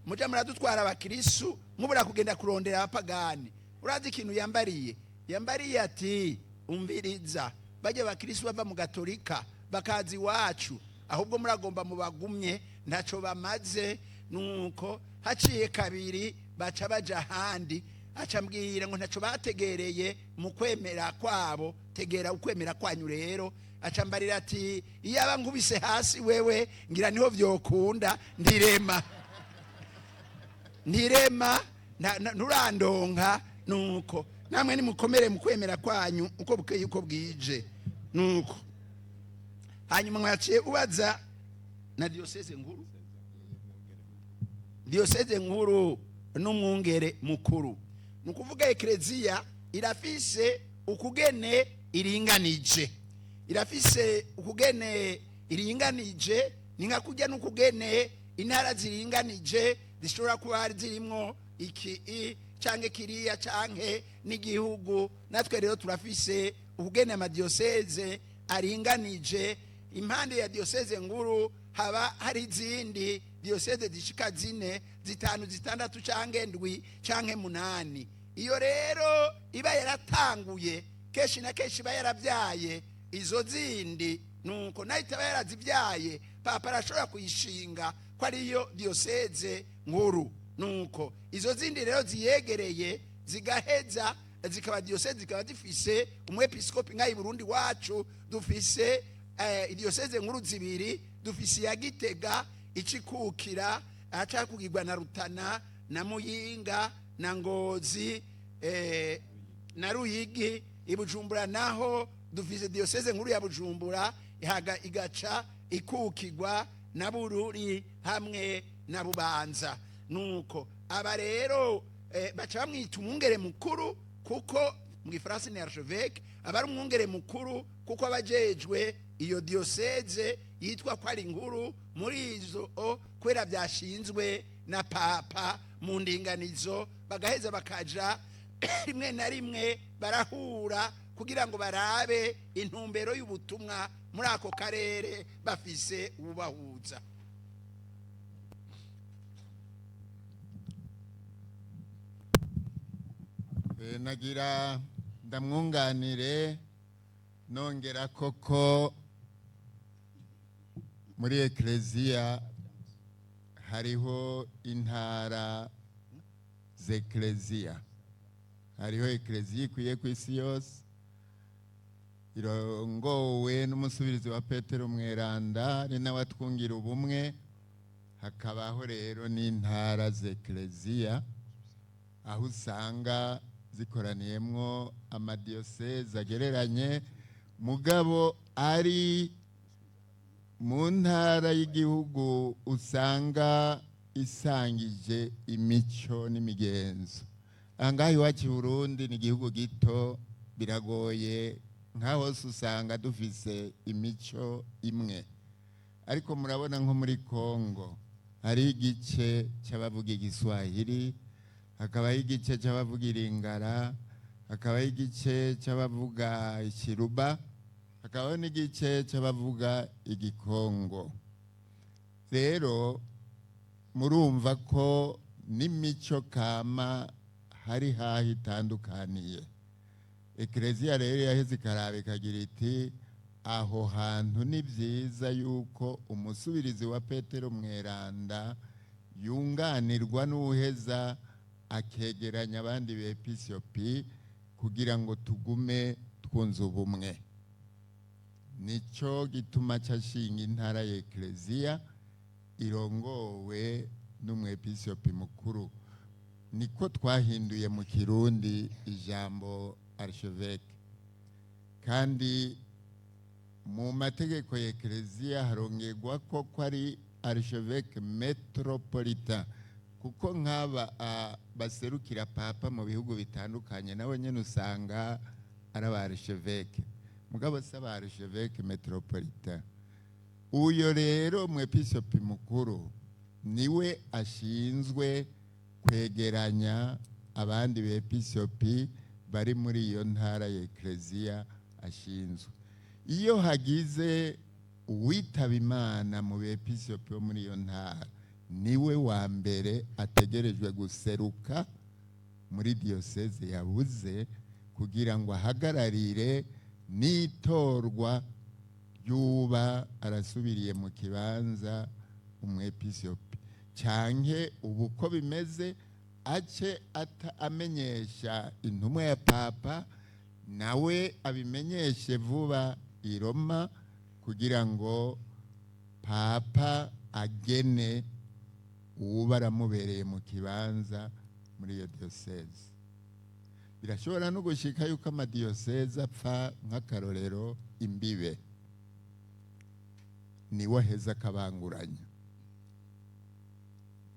muja muradutwara abakirisu mubura kugenda kurondera abapagani? Urazi ikintu yambariye? Yambariye ati: "Umviriza, bajya abakirisu bava mu gatolika bakaza iwacu, ahubwo muragomba mubagumye, ntaco bamaze." Nuko haciye kabiri baca baja ahandi. Aca mbwira ngo ntaco bategereye mu kwemera kwabo. Tegera ukwemera kwanyu rero. Aca mbarira ati: "Iyaba nkubise hasi wewe ngira niho vyokunda, ndirema ntirema nturandonka." Nuko namwe nimukomere mu kwemera kwanyu uko bukeye uko bwije. Nuko hanyuma mwaciye ubaza na diyoseze nkuru n'umwungere mukuru. Ni ukuvuga ekereziya irafise ukugene iringanije, irafise ukugene iringanije. Ni nka kurya n'ukugene intara ziringanije, zishobora kuba zirimwo iki i canke kiriya canke n'igihugu. Natwe rero turafise ukugene amadiyoseze aringanije. Impande ya diyoseze nkuru haba hari izindi diyoseze zishika zine, zitanu, zitandatu canke ndwi canke munani. Iyo rero iba yaratanguye, kenshi na kenshi iba yarabyaye izo zindi. Nuko nayo itaba yarazibyaye, papa arashobora kuyishinga ko ariyo diyoseze nkuru. Nuko izo zindi rero ziyegereye zigaheza zikaba diyoseze, zikaba zifise umwepiskopi. Nk'aha i Burundi wacu dufise Diyoseze nkuru zibiri dufise iya Gitega icikukira acakugirwa na Rutana na Muyinga na Ngozi na Ruyigi. Ibujumbura naho dufise diyoseze nkuru ya Bujumbura ihaga igaca ikukirwa na Bururi hamwe na Bubanza. Nuko aba rero baca bamwita umwungere mukuru, kuko mu gifaransa ni archevêque, aba ari umwungere mukuru kuko abajejwe iyo diyoseze yitwa ko ari inkuru muri izo kubera byashinzwe na papa mu ndinganizo, bagaheza bakaja rimwe na rimwe barahura kugira ngo barabe intumbero y'ubutumwa muri ako karere bafise ububahuza. Nagira ndamwunganire nongera koko muri ekleziya hariho intara z'ekleziya, hariho ekleziya ikwiye ku isi yose irongowe n'umusubirizi wa Petero Mweranda ari nawe atwungira ubumwe. Hakabaho rero n'intara z'ekleziya aho usanga zikoraniyemwo amadiyoseze agereranye, mugabo ari mu ntara y'igihugu usanga isangije imico n'imigenzo. Aha ngaha iwacu i Burundi ni igihugu gito, biragoye nka hose usanga dufise imico imwe, ariko murabona nko muri Kongo hari igice cy'abavuga igiswahili, hakabaho igice cy'abavuga iringara, hakabaho igice cy'abavuga ikiruba, hakabaho n'igice cy'abavuga igikongo. Rero murumva ko n'imico kama hari haho itandukaniye. Ekleziya rero yaheze ikaraba ikagira iti aho hantu ni byiza yuko umusubirizi wa Petero Mweranda yunganirwa n'uheza akegeranya abandi bepiskopi kugira ngo tugume twunze ubumwe. Nico gituma cashinga intara ya ekleziya irongowe n'umwepiskopi mukuru. Niko twahinduye mu Kirundi ijambo archevêque. Kandi mu mategeko ya ekleziya harongerwa ko ari archevêque metropolitain, kuko nk'aba baserukira papa mu bihugu bitandukanye nabo nyene usanga ari aba archevêque, mugabo si aba archevêque metropolitain. Uyo rero umwepiskopi mukuru niwe ashinzwe kwegeranya abandi bepiskopi bari muri iyo ntara ya ekleziya ashinzwe. Iyo hagize uwitaba Imana mu bepiskopi bo muri iyo ntara, niwe wa mbere ategerejwe guseruka muri diyoseze yabuze kugira ngo ahagararire n'itorwa ry'uba arasubiriye mu kibanza umwepiskopi, canke ubu ko bimeze ace amenyesha intumwa ya papa, nawe abimenyeshe vuba i Roma kugira ngo papa agene uba aramubereye mu kibanza muri iyo diyoseze. Birashobora no gushika yuko amadiyoseze apfa nk'akarorero imbibe, niwe aheza akabanguranya.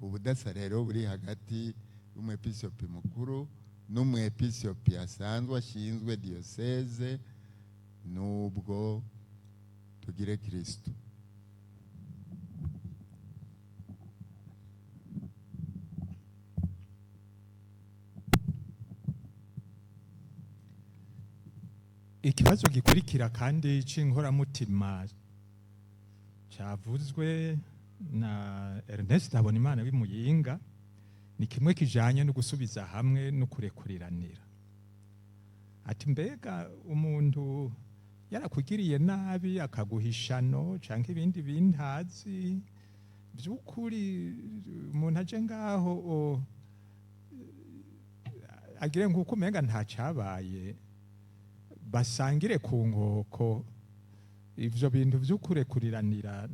Ubudasa rero buri hagati y'umwepiskopi mukuru n'umwepiskopi asanzwe ashinzwe diyoseze, nubwo tugire Kristo. Ikibazo gikurikira kandi c'inkoramutima cavuzwe na Ernest Habonimana w'Imuyinga ni kimwe kijanye no gusubiza hamwe no kurekuriranira. Ati mbega umuntu yarakugiriye nabi akaguhishano canke ibindi bintazi, by'ukuri umuntu aje ngaho agire nk'uko umenga nta cabaye, basangire ku nkoko, Ivyo bintu vyo kurekuriranira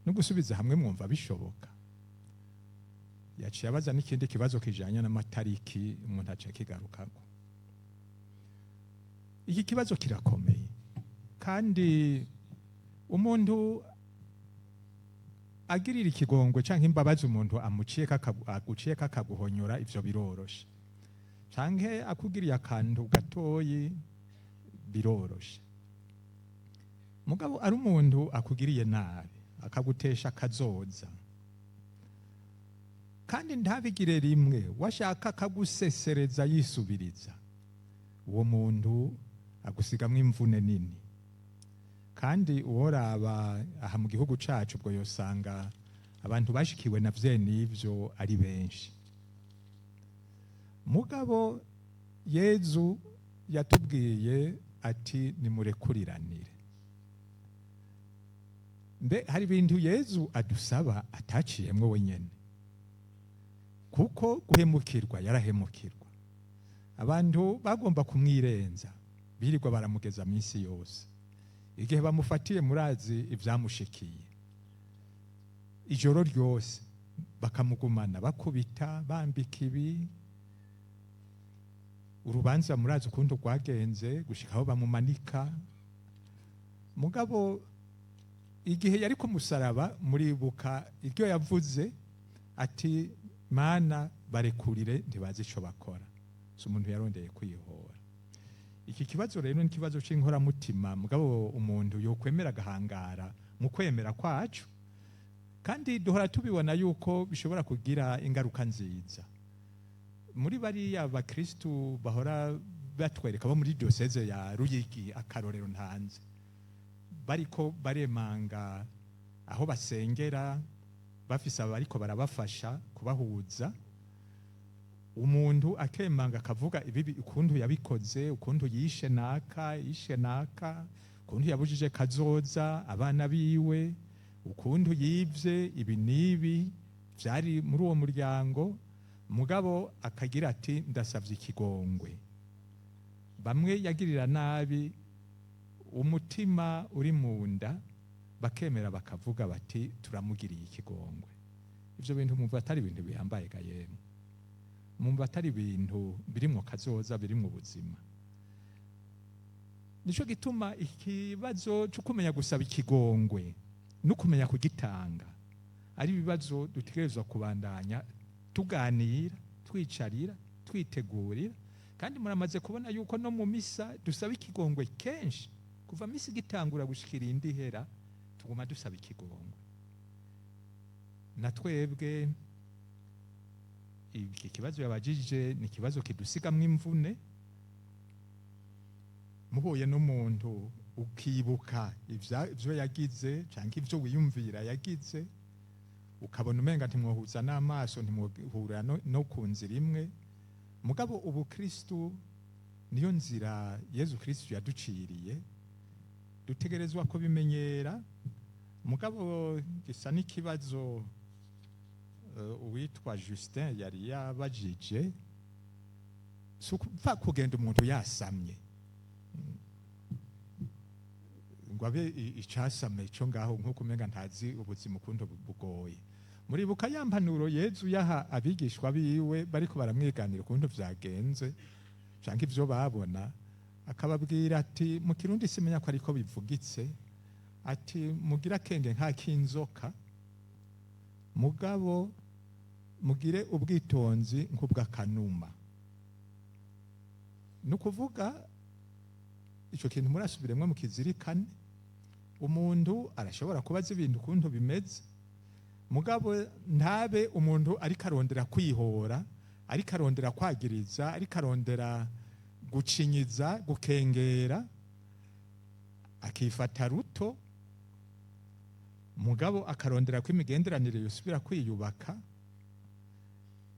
no gusubiza hamwe mwumva bishoboka? Yaciye abaza n'ikindi kibazo kijanye n'amatariki, umuntu aciye akigarukako. Iki kibazo kirakomeye, kandi umuntu agirira ikigongwe canke imbabazi umuntu amuciye, aguciye kakaguhonyora, ivyo biroroshe, canke akugiriye akantu gatoyi biroroshe. Mugabo ari umuntu akugiriye nabi, akagutesha akazoza, kandi ntabigire rimwe, washaka akagusesereza yisubiriza, uwo muntu agusigamwo imvune nini. Kandi uworaba aha mu gihugu cacu, ubwo yosanga abantu bashikiwe na vyene ivyo ari benshi. Mugabo Yezu yatubwiye ati: "Nimurekuriranire." Mbe hari ibintu Yezu adusaba ataciyemwo wenyene? Kuko guhemukirwa yarahemukirwa, abantu bagomba kumwirenza, birirwa baramugeza minsi yose. Igihe bamufatiye, murazi ibyamushikiye, ijoro ryose bakamugumana, bakubita, bambika ibi. Urubanza murazi ukuntu rwagenze gushika aho bamumanika. Mugabo igihe yari ku musaraba, muribuka iryo yavuze ati: "Mana, barekurire, ntibazi ico bakora." Si umuntu yarondeye kwihora. Iki kibazo rero ni ikibazo c'inkoramutima, mugabo umuntu yokwemera agahangara mu kwemera kwacu, kandi duhora tubibona yuko bishobora kugira ingaruka nziza. Muri bariya bakristu bahora batwereka bo muri diocese ya Ruyigi, akarorero ntanze, bariko baremanga aho basengera, bafise abariko barabafasha kubahuza, umuntu akemanga akavuga ibibi ukuntu yabikoze, ukuntu yishe naka, yishe naka, ukuntu yabujije kazoza abana biwe, ukuntu yivye ibi n'ibi vyari muri uwo muryango, mugabo akagira ati: "Ndasavye ikigongwe." Bamwe yagirira nabi, umutima uri mu nda, bakemera bakavuga bati: "Turamugiriye ikigongwe." Ivyo bintu mumva atari ibintu bihambaye ga yemwe? Mumva atari ibintu birimwo kazoza, birimwo ubuzima? Nico gituma ikibazo cyo kumenya gusaba ikigongwe no kumenya kugitanga ari ibibazo dutegerezwa kubandanya tuganira, twicarira, twitegurira. Kandi muramaze kubona yuko no mu misa dusaba ikigongwe kenshi. Kuva misa igitangura gushikira indi ihera, tuguma dusaba ikigongwe. Na twebwe iki kibazo yabajije ni ikibazo kidusigamwo imvune. Muhuye n'umuntu, ukibuka ivyo yagize canke ivyo wiyumvira yagize, ukabona umenga ntimwohuza n'amaso, ntimwohura no ku nzira imwe. Mugabo ubukristu niyo nzira Yezu Kristu yaduciriye, dutegerezwa kubimenyera. Mugabo gisa n'ikibazo uwitwa Justin yari yabajije, si ukupfa kugenda umuntu yasamye ngo abe icasame ico ngaho, nk'uko umenga ntazi ubuzima ukuntu bugoye. Muribuka ya mpanuro Yezu yaha abigishwa biwe bariko baramwiganira ukuntu vyagenze canke ivyo babona, akababwira ati, mu Kirundi simenya ko ariko bivugitse, ati: "Mugire akenge nk'akinzoka, mugabo mugire ubwitonzi nk'ubw'akanuma." Ni ukuvuga ico kintu murasubiremwo mukizirikane. Umuntu arashobora kubaza ibintu ukuntu bimeze, mugabo ntabe umuntu ariko arondera kwihora, ariko arondera kwagiriza, ariko arondera gucinyiza, gukengera, akifata ruto, mugabo akarondera ko imigenderanire yosubira kwiyubaka.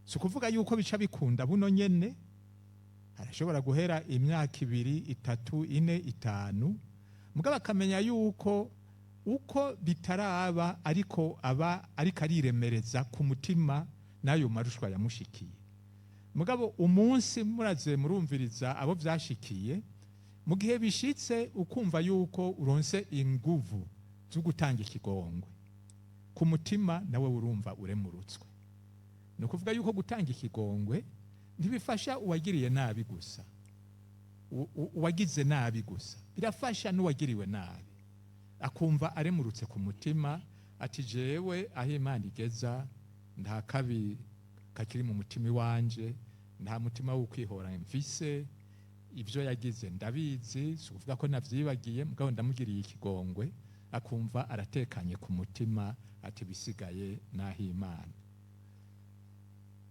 Si ukuvuga yuko bica bikunda buno nyene, arashobora guhera imyaka 2, 3, 4, 5, mugabo akamenya yuko uko bitaraba ariko aba ariko ariremereza ku mutima n'ayo marushwa yamushikiye. Mugabo umunsi muraze murumviriza abo vyashikiye, Mu gihe bishitse ukumva yuko uronse inguvu zo gutanga ikigongwe ku mutima, nawe urumva uremurutswe. Ni ukuvuga yuko gutanga ikigongwe ntibifasha uwagiriye nabi gusa, uwagize nabi gusa, birafasha n'uwagiriwe nabi, akumva aremurutse ku mutima, ati jewe aho Imana igeza nta kabi kakiri mu mutima iwanje, nta mutima wo kwihora mfise, ibyo yagize ndabizi, si ukuvuga ko navyibagiye, mugabo ndamugiriye ikigongwe, akumva aratekanye ku mutima, ati bisigaye n'aho Imana.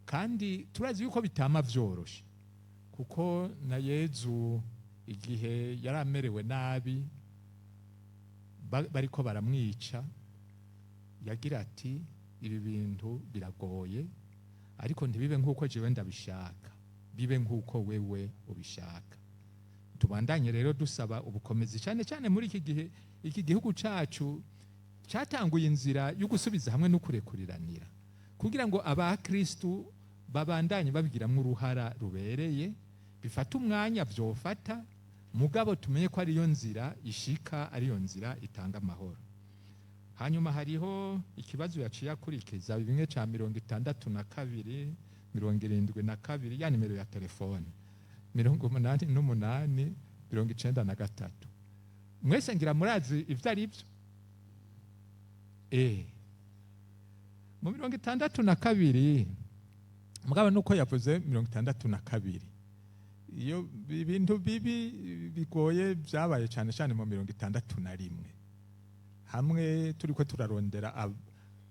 Kandi turazi yuko bitama vyoroshe, kuko na Yezu igihe yari amerewe nabi bariko baramwica, yagira ati ibi bintu biragoye, ariko ntibibe nk'uko jewe ndabishaka, bibe nk'uko wewe ubishaka. Tubandanye rero dusaba ubukomezi, cyane cyane muri iki gihe iki gihugu cacu cyatanguye inzira yo gusubiza hamwe no kurekuriranira, kugira ngo abakristu babandanye babigiramwo uruhara rubereye. Bifata umwanya vyofata, mugabo tumenye ko ariyo nzira ishika, ariyo nzira itanga amahoro. Hanyuma hariho ikibazo yaciye akurikiza, bimwe ca 62 72, ya nimero ya telefone 88 93. Mwese ngira murazi ivyo ari byo. Mu 62, mugabo nuko yavuze 62, iyo ibintu bibi bigoye byabaye cyane cyane mu 61, hamwe turiko turarondera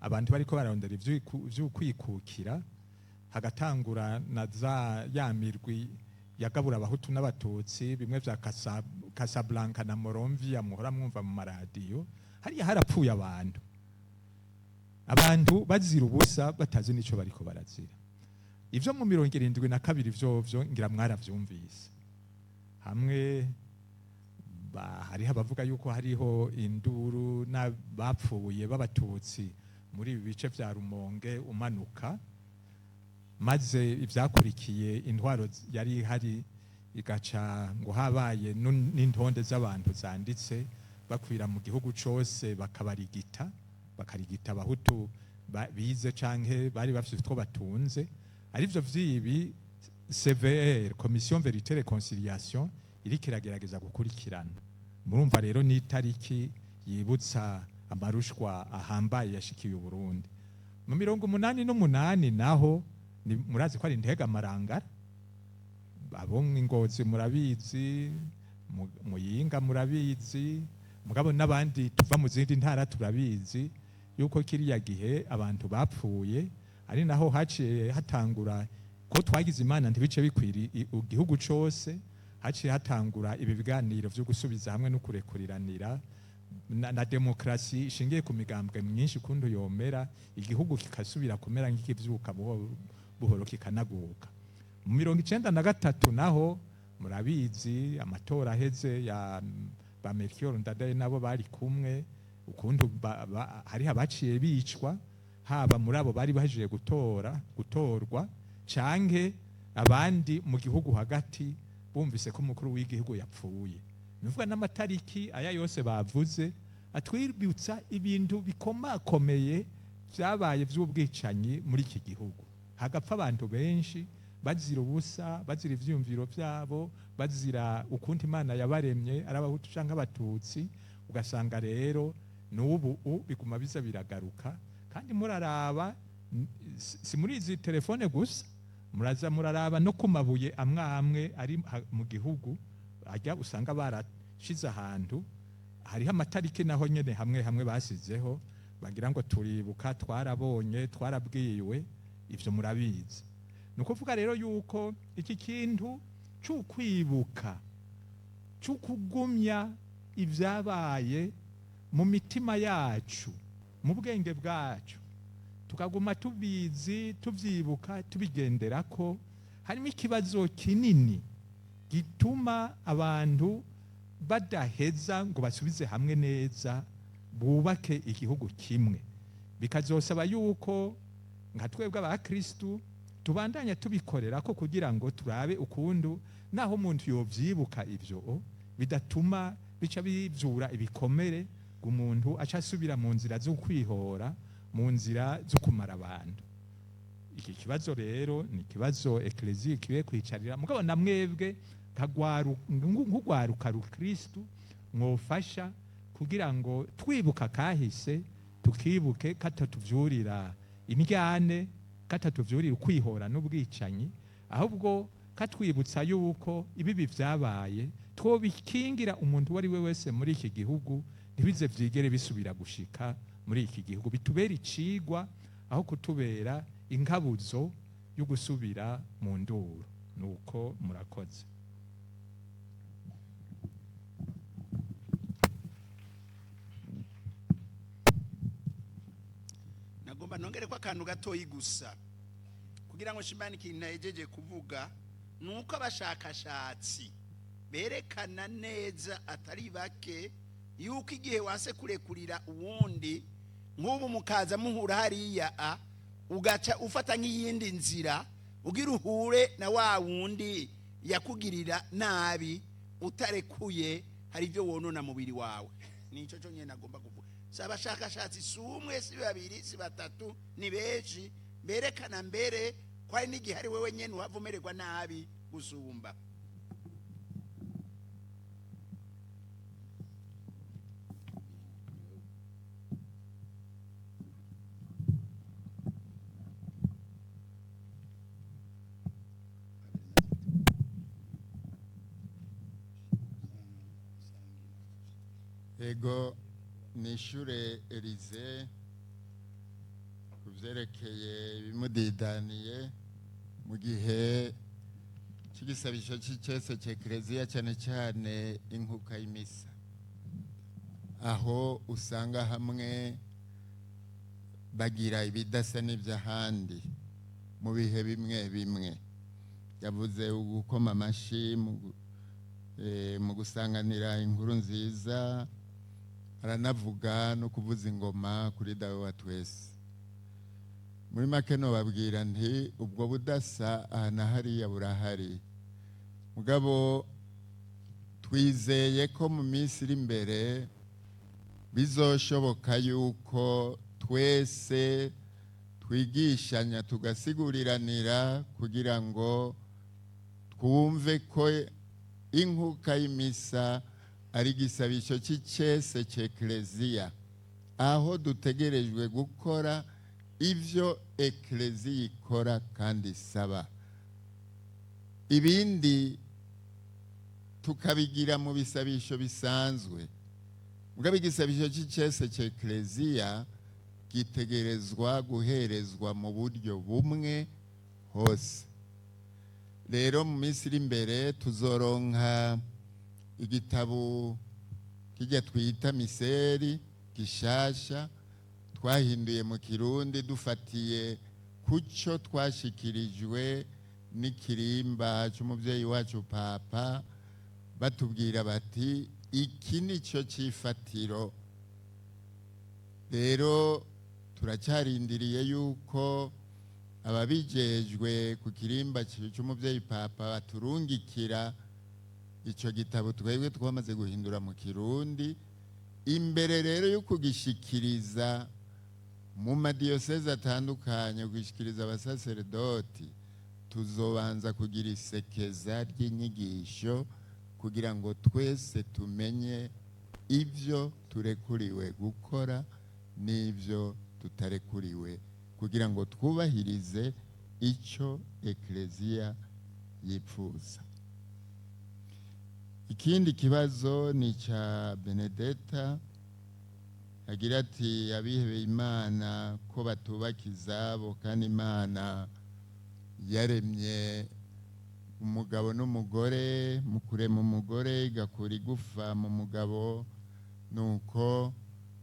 abantu bariko bararondera ivy'ukwikukira, hagatangura na za ya mirwi yagabura abahutu n'abatutsi, bimwe vya Casablanca na Monrovia muhora mwumva mu maradiyo. Hariya harapfuye abantu bazira ubusa, batazi n'ico bariko barazira. Ivyo mu 72 vyovyo ngira mwaravyumvise, hamwe hariho abavuga yuko hariho induru n'abapfuye b'abatutsi muri ibi bice vya Rumonge umanuka, maze ivyakurikiye intwaro yari ihari igaca ngo habaye n'intonde z'abantu zanditse bakwira mu gihugu cose, bakabarigita, bakarigita abahutu bize canke bari bafise utwo batunze. Arivyo vyibi CVR, Commission Vérité Réconciliation, iriko iragerageza gukurikirana. Murumva rero ni itariki yibutsa amarushwa ahambaye yashikiye Uburundi. Mu 88 naho murazi ko ari Ntega Marangara, abo Ngozi murabizi, Muyinga murabizi, mugabo n'abandi tuva mu zindi ntara turabizi yuko kiriya gihe abantu bapfuye, ari naho haciye hatangura ko twagize Imana ntibice bikwira igihugu cose, haciye hatangura ibi biganiro vyo gusubiza hamwe no kurekuriranira na demokrasi ishingiye ku migambwe myinshi, kuntu yomera igihugu kikasubira kumera nk'ikivyuka buhoro buhoro kikanaguka. Mu 93 naho murabizi amatora aheze ya ba Melchior Ndadaye nabo bari kumwe, ukuntu hariho abaciye bicwa, haba muri abo bari bahejeje gutorwa canke abandi mu gihugu hagati bumvise ko umukuru w'igihugu yapfuye. Nuvuga n'amatariki aya yose bavuze atwibutsa ibintu bikomakomeye vyabaye vy'ubwicanyi muri iki gihugu, hagapfa abantu benshi bazira ubusa, bazira ivyiyumviro vyabo, bazira ukuntu Imana yabaremye, ari abahutu canke abatutsi. Ugasanga rero n'ubu biguma biza biragaruka. Kandi muraraba, si muri izi telefone gusa, muraza muraraba no ku mabuye amwe amwe ari mu gihugu, ajya usanga barashize ahantu hariho amatariki, naho nyene hamwe hamwe basizeho bagira ngo turibuka, twarabonye, twarabwiwe, ivyo murabizi. Ni ukuvuga rero yuko iki kintu c'ukwibuka, c'ukugumya ibyabaye mu mitima yacu, mu bwenge bwacu, tukaguma tubizi, tuvyibuka, tubigenderako, harimo ikibazo kinini gituma abantu badaheza ngo basubize hamwe neza, bubake igihugu kimwe. Bikazosaba yuko nka twebwe abakristu tubandanya tubikorera ko, kugira ngo turabe ukuntu naho umuntu yovyibuka ivyo Bidatuma bica bivyura ibikomere ngo umuntu aca asubira mu nzira zo kwihora, mu nzira zo kumara abantu. Iki kibazo rero ni ikibazo ekleziya ikwiye kwicarira, mugabo na mwebwe nk'urwaruka rukristu mwofasha kugira ngo twibuka kahise, tukibuke katatuvyurira indyane, katatuvyurira ukwihora n'ubwicanyi, ahubwo katwibutsa yuko ibibi vyabaye twobikingira umuntu uwo ari we wese muri iki gihugu, ntibize vyigere bisubira gushika muri iki gihugu, bitubera icigwa aho kutubera inkabuzo yo gusubira mu nduru. Nuko murakoze. Nagomba nongere ko akantu gatoyi gusa kugira ngo nshimane ikintu nahejeje kuvuga, nuko abashakashatsi berekana neza atari bake yuko igihe wase kurekurira uwundi, nk'ubu mukaza muhura hariya a ugaca ufata nk'iyindi nzira ugira uhure na wa wundi yakugirira nabi, utarekuye hari ibyo wonona mubiri wawe. Nicyo cyo nyine nagomba kuvuga. Si abashakashatsi, si umwe, si babiri, si batatu, ni benshi berekana mbere ko hari n'igihe ari wewe nyine uhava umererwa nabi gusumba. Ego, nishure Elize ku byerekeye ibimudidaniye mu gihe cy'igisabisho cy'icese cya Ekereziya, cyane cyane inkuka y'imisa, aho usanga hamwe bagira ibidasa n'iby'ahandi mu bihe bimwe bimwe. Yavuze ugukoma amashyi mu gusanganira inkuru nziza, aranavuga no kuvuza ingoma kuri Dawe wa twese. Muri make nobabwira nti ubwo budasa aha na hariya burahari, mugabo twizeye ko mu minsi iri imbere bizoshoboka yuko twese twigishanya, tugasiguriranira kugira ngo twumve ko inkuka y'imisa ari igisabisho cy'icese cya Ekereziya, aho dutegerejwe gukora ibyo Ekereziya ikora kandi isaba, ibindi tukabigira mu bisabisho bisanzwe. Mugabo igisabisho cy'icese cya Ekereziya gitegerezwa guherezwa mu buryo bumwe hose. Rero mu minsi iri imbere tuzoronka igitabo kijya twita miseri gishasha twahinduye mu Kirundi dufatiye kuco twashikirijwe n'ikirimba cy'umubyeyi wacu Papa, batubwira bati iki nicyo cyifatiro. Rero turacyarindiriye yuko ababijejwe ku kirimba cy'umubyeyi Papa baturungikira icyo gitabo twebwe twamaze guhindura mu Kirundi. Imbere rero yo kugishikiriza mu madiyoseze atandukanye, kugishikiriza abasaseredoti, tuzobanza kugira isekeza ry'inyigisho kugira ngo twese tumenye ibyo turekuriwe gukora n'ibyo tutarekuriwe, kugira ngo twubahirize icyo Ekereziya yipfuza. Ikindi kibazo ni icya Benedetta, agira ati abihebeye Imana ko batubaka izabo kandi Imana yaremye umugabo n'umugore, mu kurema umugore igakura igufa mu mugabo, nuko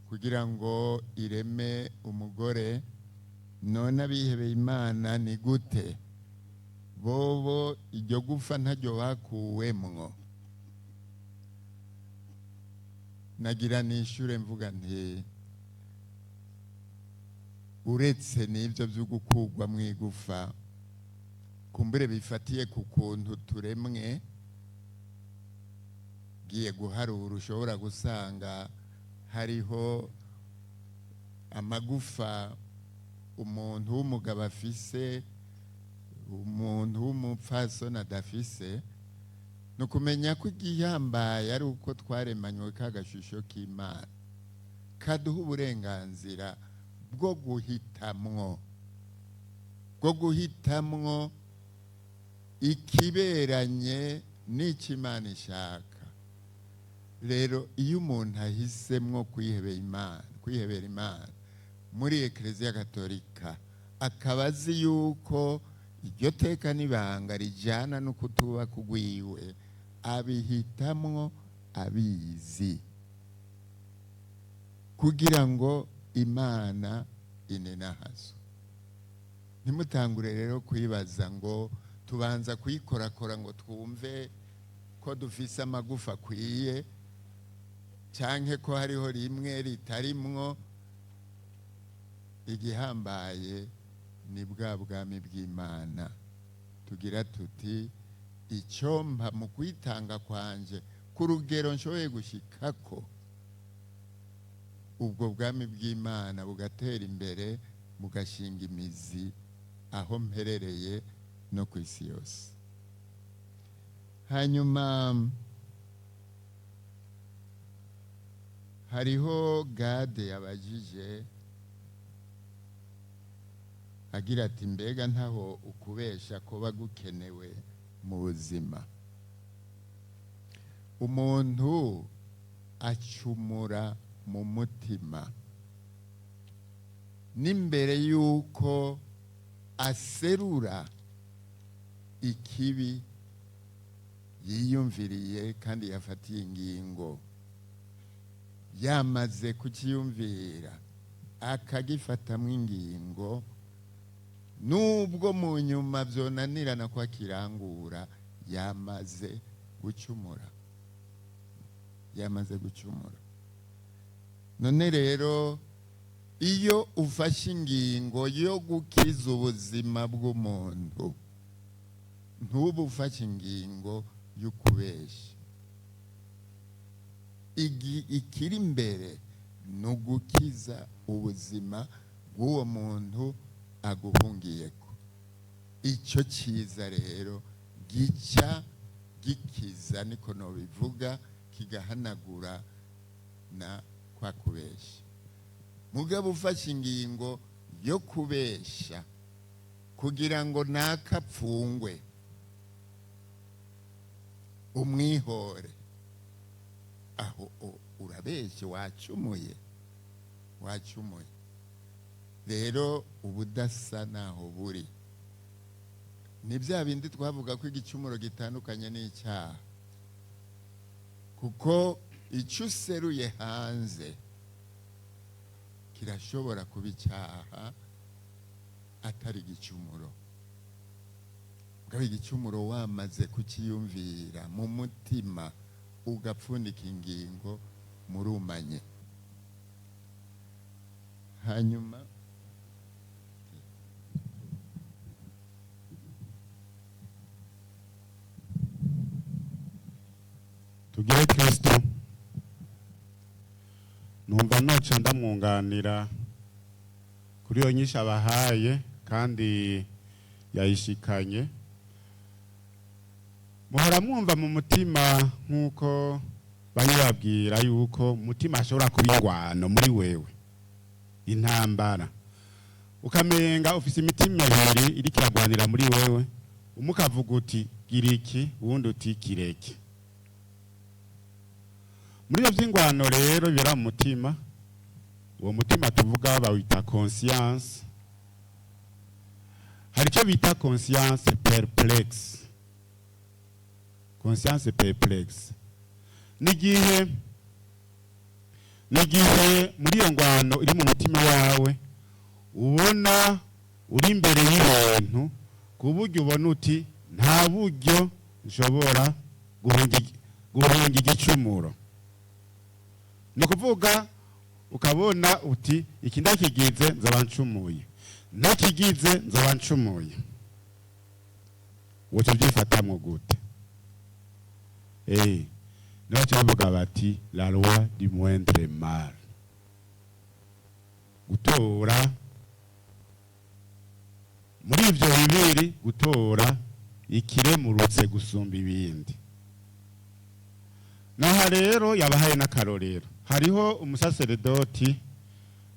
kugira ngo ireme umugore. None abihebeye Imana ni gute bobo iryo gufa ntaryo bakuwemwo? Nagira nishure mvuga nti uretse n'ibyo byo gukugwa mu igufa, kumbure bifatiye ku kuntu turemwe, Ugiye guharura ushobora gusanga hariho amagufa umuntu w'umugabo afise, umuntu w'umupfasoni adafise. Ni ukumenya ko igihambaye ari uko twaremanywe ka gashusho k'Imana kaduha uburenganzira bwo guhitamwo, bwo guhitamwo ikiberanye n'icyo Imana ishaka. Rero iyo umuntu ahisemwo kwihebera Imana muri Eklezia Katolika, akaba azi yuko iryo teka n'ibanga rijyana no kutuba kugwiwe, abihitamwo abizi kugira ngo Imana inenahazo. Ntimutangure rero kwibaza ngo tubanza kuyikorakora ngo twumve ko dufise amagufa akwiye, canke ko hariho rimwe ritarimwo. Igihambaye ni bwa bwami bw'Imana. Tugira tuti icyompa mu kwitanga kwanje ku rugero nshoboye gushikako, ubwo bwami bw'Imana bugatera imbere, bugashinga imizi aho mperereye no ku isi yose. Hanyuma hariho Gade yabajije agira ati mbega ntaho ukubesha kuba gukenewe mu buzima. Umuntu acumura mu mutima n'imbere yuko aserura ikibi yiyumviriye kandi yafatiye ingingo, yamaze kukiyumvira akagifatamwo ingingo, nubwo mu nyuma byonanirana ko akirangura, yamaze gucumura, yamaze gucumura. None rero iyo ufashe ingingo yo gukiza ubuzima bw'umuntu, ntubu ufashe ingingo yo kubesha. Ikiri imbere ni ugukiza ubuzima bw'uwo muntu aguhungiyeko. Icyo cyiza rero gica gikiza, niko nobivuga, kigahanagura na kwa kubesha. Mugabo ufashe ingingo yo kubesha kugira ngo nakapfungwe umwihore, aho urabeshe, wacumuye, wacumuye. Rero ubudasa naho buri ni bya bindi twavuga ko igicumuro gitandukanye n'icyaha, kuko icyo useruye hanze kirashobora kuba icyaha atari igicumuro. Mugabo igicumuro wamaze kukiyumvira mu mutima ugapfundika ingingo, murumanye. Hanyuma tugire Kristo. Numva noca ndamwunganira kuri iyo nyishu abahaye kandi yayishikanye. Muhora mwumva mu mutima nk'uko bayibabwira yuko mutima ashobora kuba ingwano muri wewe, intambara, ukamenga ufise imitima ibiri iriko iragwanira muri wewe, umwe ukavuga uti gira iki, uwundi uti kireke. Muri iyo vy'ingwano rero bibera mu mutima, uwo mutima tuvuga bawita conscience. Hari icyo bita conscience perplexe. Conscience perplexe n'igihe muri iyo ngwano iri mu mutima wawe ubona uri imbere y'ibintu ku buryo ubona uti nta buryo nshobora guhunga igicumuro. Ni ukuvuga ukabona uti iki ndakigize nzoba ncumuye, ntakigize nzoba ncumuye. Woca ubyifatamwo gute? Niho baca bavuga bati la loi du moindre mal, gutora muri ivyo bibiri, gutora ikiremurutse gusumba ibindi. Naha rero yabahaye n'akarorero. Hariho umusaseredoti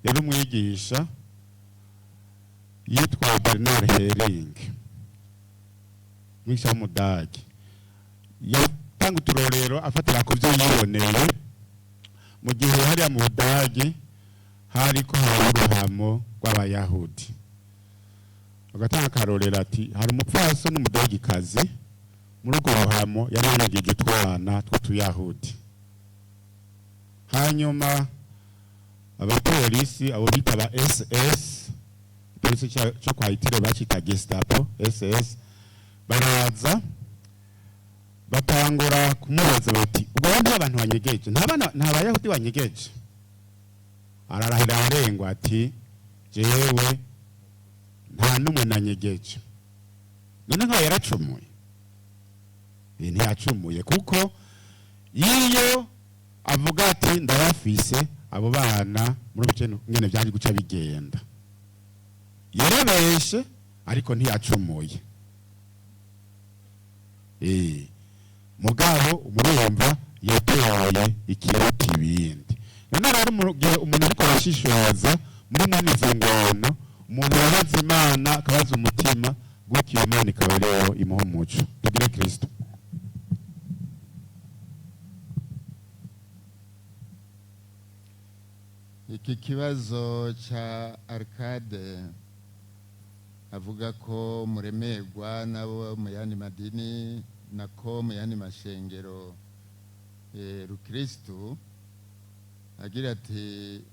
yari umwigisha yitwa Bernard Hering, umwigisha w'umudage. Yatanga uturorero afatira ku byo yiboneye mu gihe hariya mu Budage hariko haba uruhamo rw'Abayahudi. Agatanga akarorero ati hari umupfasoni n'umudagikazi muri urwo ruhamo yari yarigije utwana tw'utuyahudi. Hanyuma abapolisi abo bita ba SS, ipolisi cyo kwa Hitler bacita Gestapo, SS, baraza batangura kumubaza bati ubwo abandi abantu banyegeje, nta bana, nta bayahudi banyegeje? Ararahira arengwa ati jewe nta n'umwe nanyegeje. None nkaho yaracumuye? Ntiyacumuye, kuko iyo avuga ati ndabafise abo bana, muri ubwo nyene byari guca bigenda. Yarabeshe ariko ntiyacumuye. Mugabo umurumva yatoye ikiruta ibindi. None rero mu gihe umuntu ariko arashishoza muri mwene izo ngono, umuntu yabaza Imana akabaza umutima, gutyo iyo Mana ikaba ariyo imuha umuco. Tugire Kristo. Iki kibazo ca Arcade avuga ko muremerwa nabo mu yandi madini, nako mu yandi mashengero rukristu, agira ati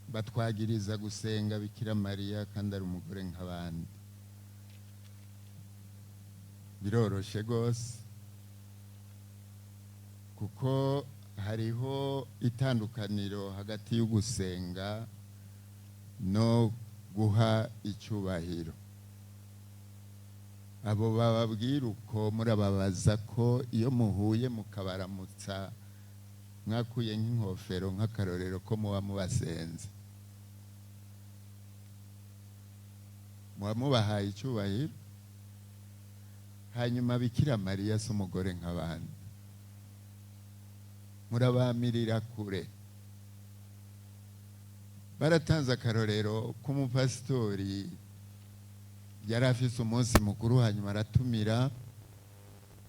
batwagiriza gusenga Bikira Mariya kandi ari umugore nk'abandi. Biroroshe gose, kuko hariho itandukaniro hagati y'ugusenga no guha icyubahiro. Abo bababwira uko murababaza ko iyo muhuye mukabaramutsa mwakuye nk'inkofero nk'akarorero ko muba mubasenze, muba mubahaye icyubahiro. Hanyuma Bikira Mariya si umugore nk'abandi, murabamirira kure. Baratanze akarorero k'umupasitori yari afise umunsi mukuru, hanyuma aratumira.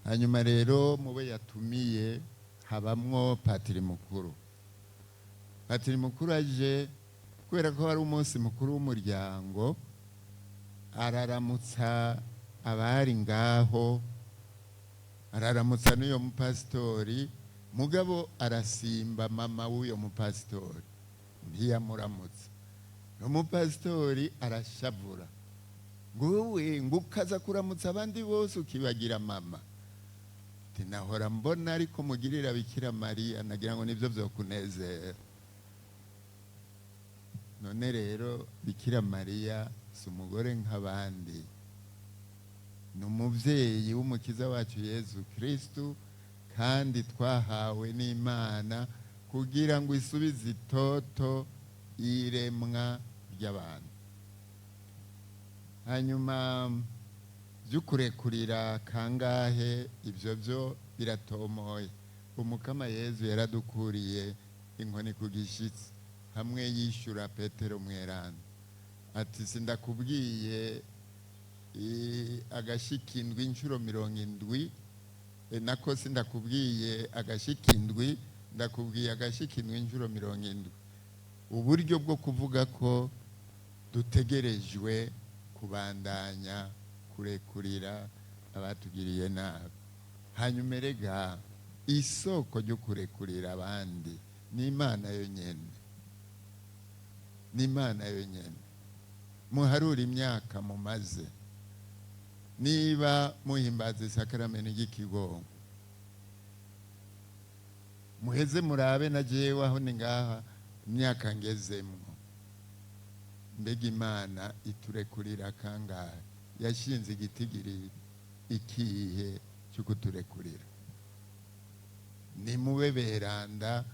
Hanyuma rero mube yatumiye habamwo patiri mukuru. Patiri mukuru aje, kubera ko hari umunsi mukuru w'umuryango, araramutsa abari ngaho, araramutsa n'uyo mupasitori, mugabo arasimba mama w'uyo mupasitori ntiyamuramutsa. Umupasitori arashavura, nguwe ngukaza kuramutsa abandi bose ukibagira mama. Tinahora mbona ariko mugirira Bikira Mariya, nagira ngo nibyo byokunezera. None rero Bikira Mariya si umugore nk'abandi, ni umuvyeyi w'umukiza wacu Yezu Kristu, kandi twahawe n'Imana kugira ngo isubize itoto iremwa ry'abantu. Hanyuma by'ukurekurira kangahe, ibyo byo biratomoye. Umukama Yezu yaradukuriye inkoni ku gishitsi, hamwe yishyura Petero mweranda ati sindakubwiye agashikindwi inshuro 70, nako sindakubwiye agashikindwi, ndakubwiye agashikindwi inshuro 70. Uburyo bwo kuvuga ko dutegerejwe kubandanya kurekurira abatugiriye nabi. Hanyuma erega isoko ryo kurekurira abandi ni Imana yonyene, ni Imana yonyene. Muharure imyaka mumaze, niba muhimbaza isakaramentu ry'ikigongo, muheze murabe na jewe aho ni ngaha imyaka ngezemwo, mbega Imana iturekurira kangahe? Yashinze igitigiri ikihe cyo kuturekurira? Nimube beranda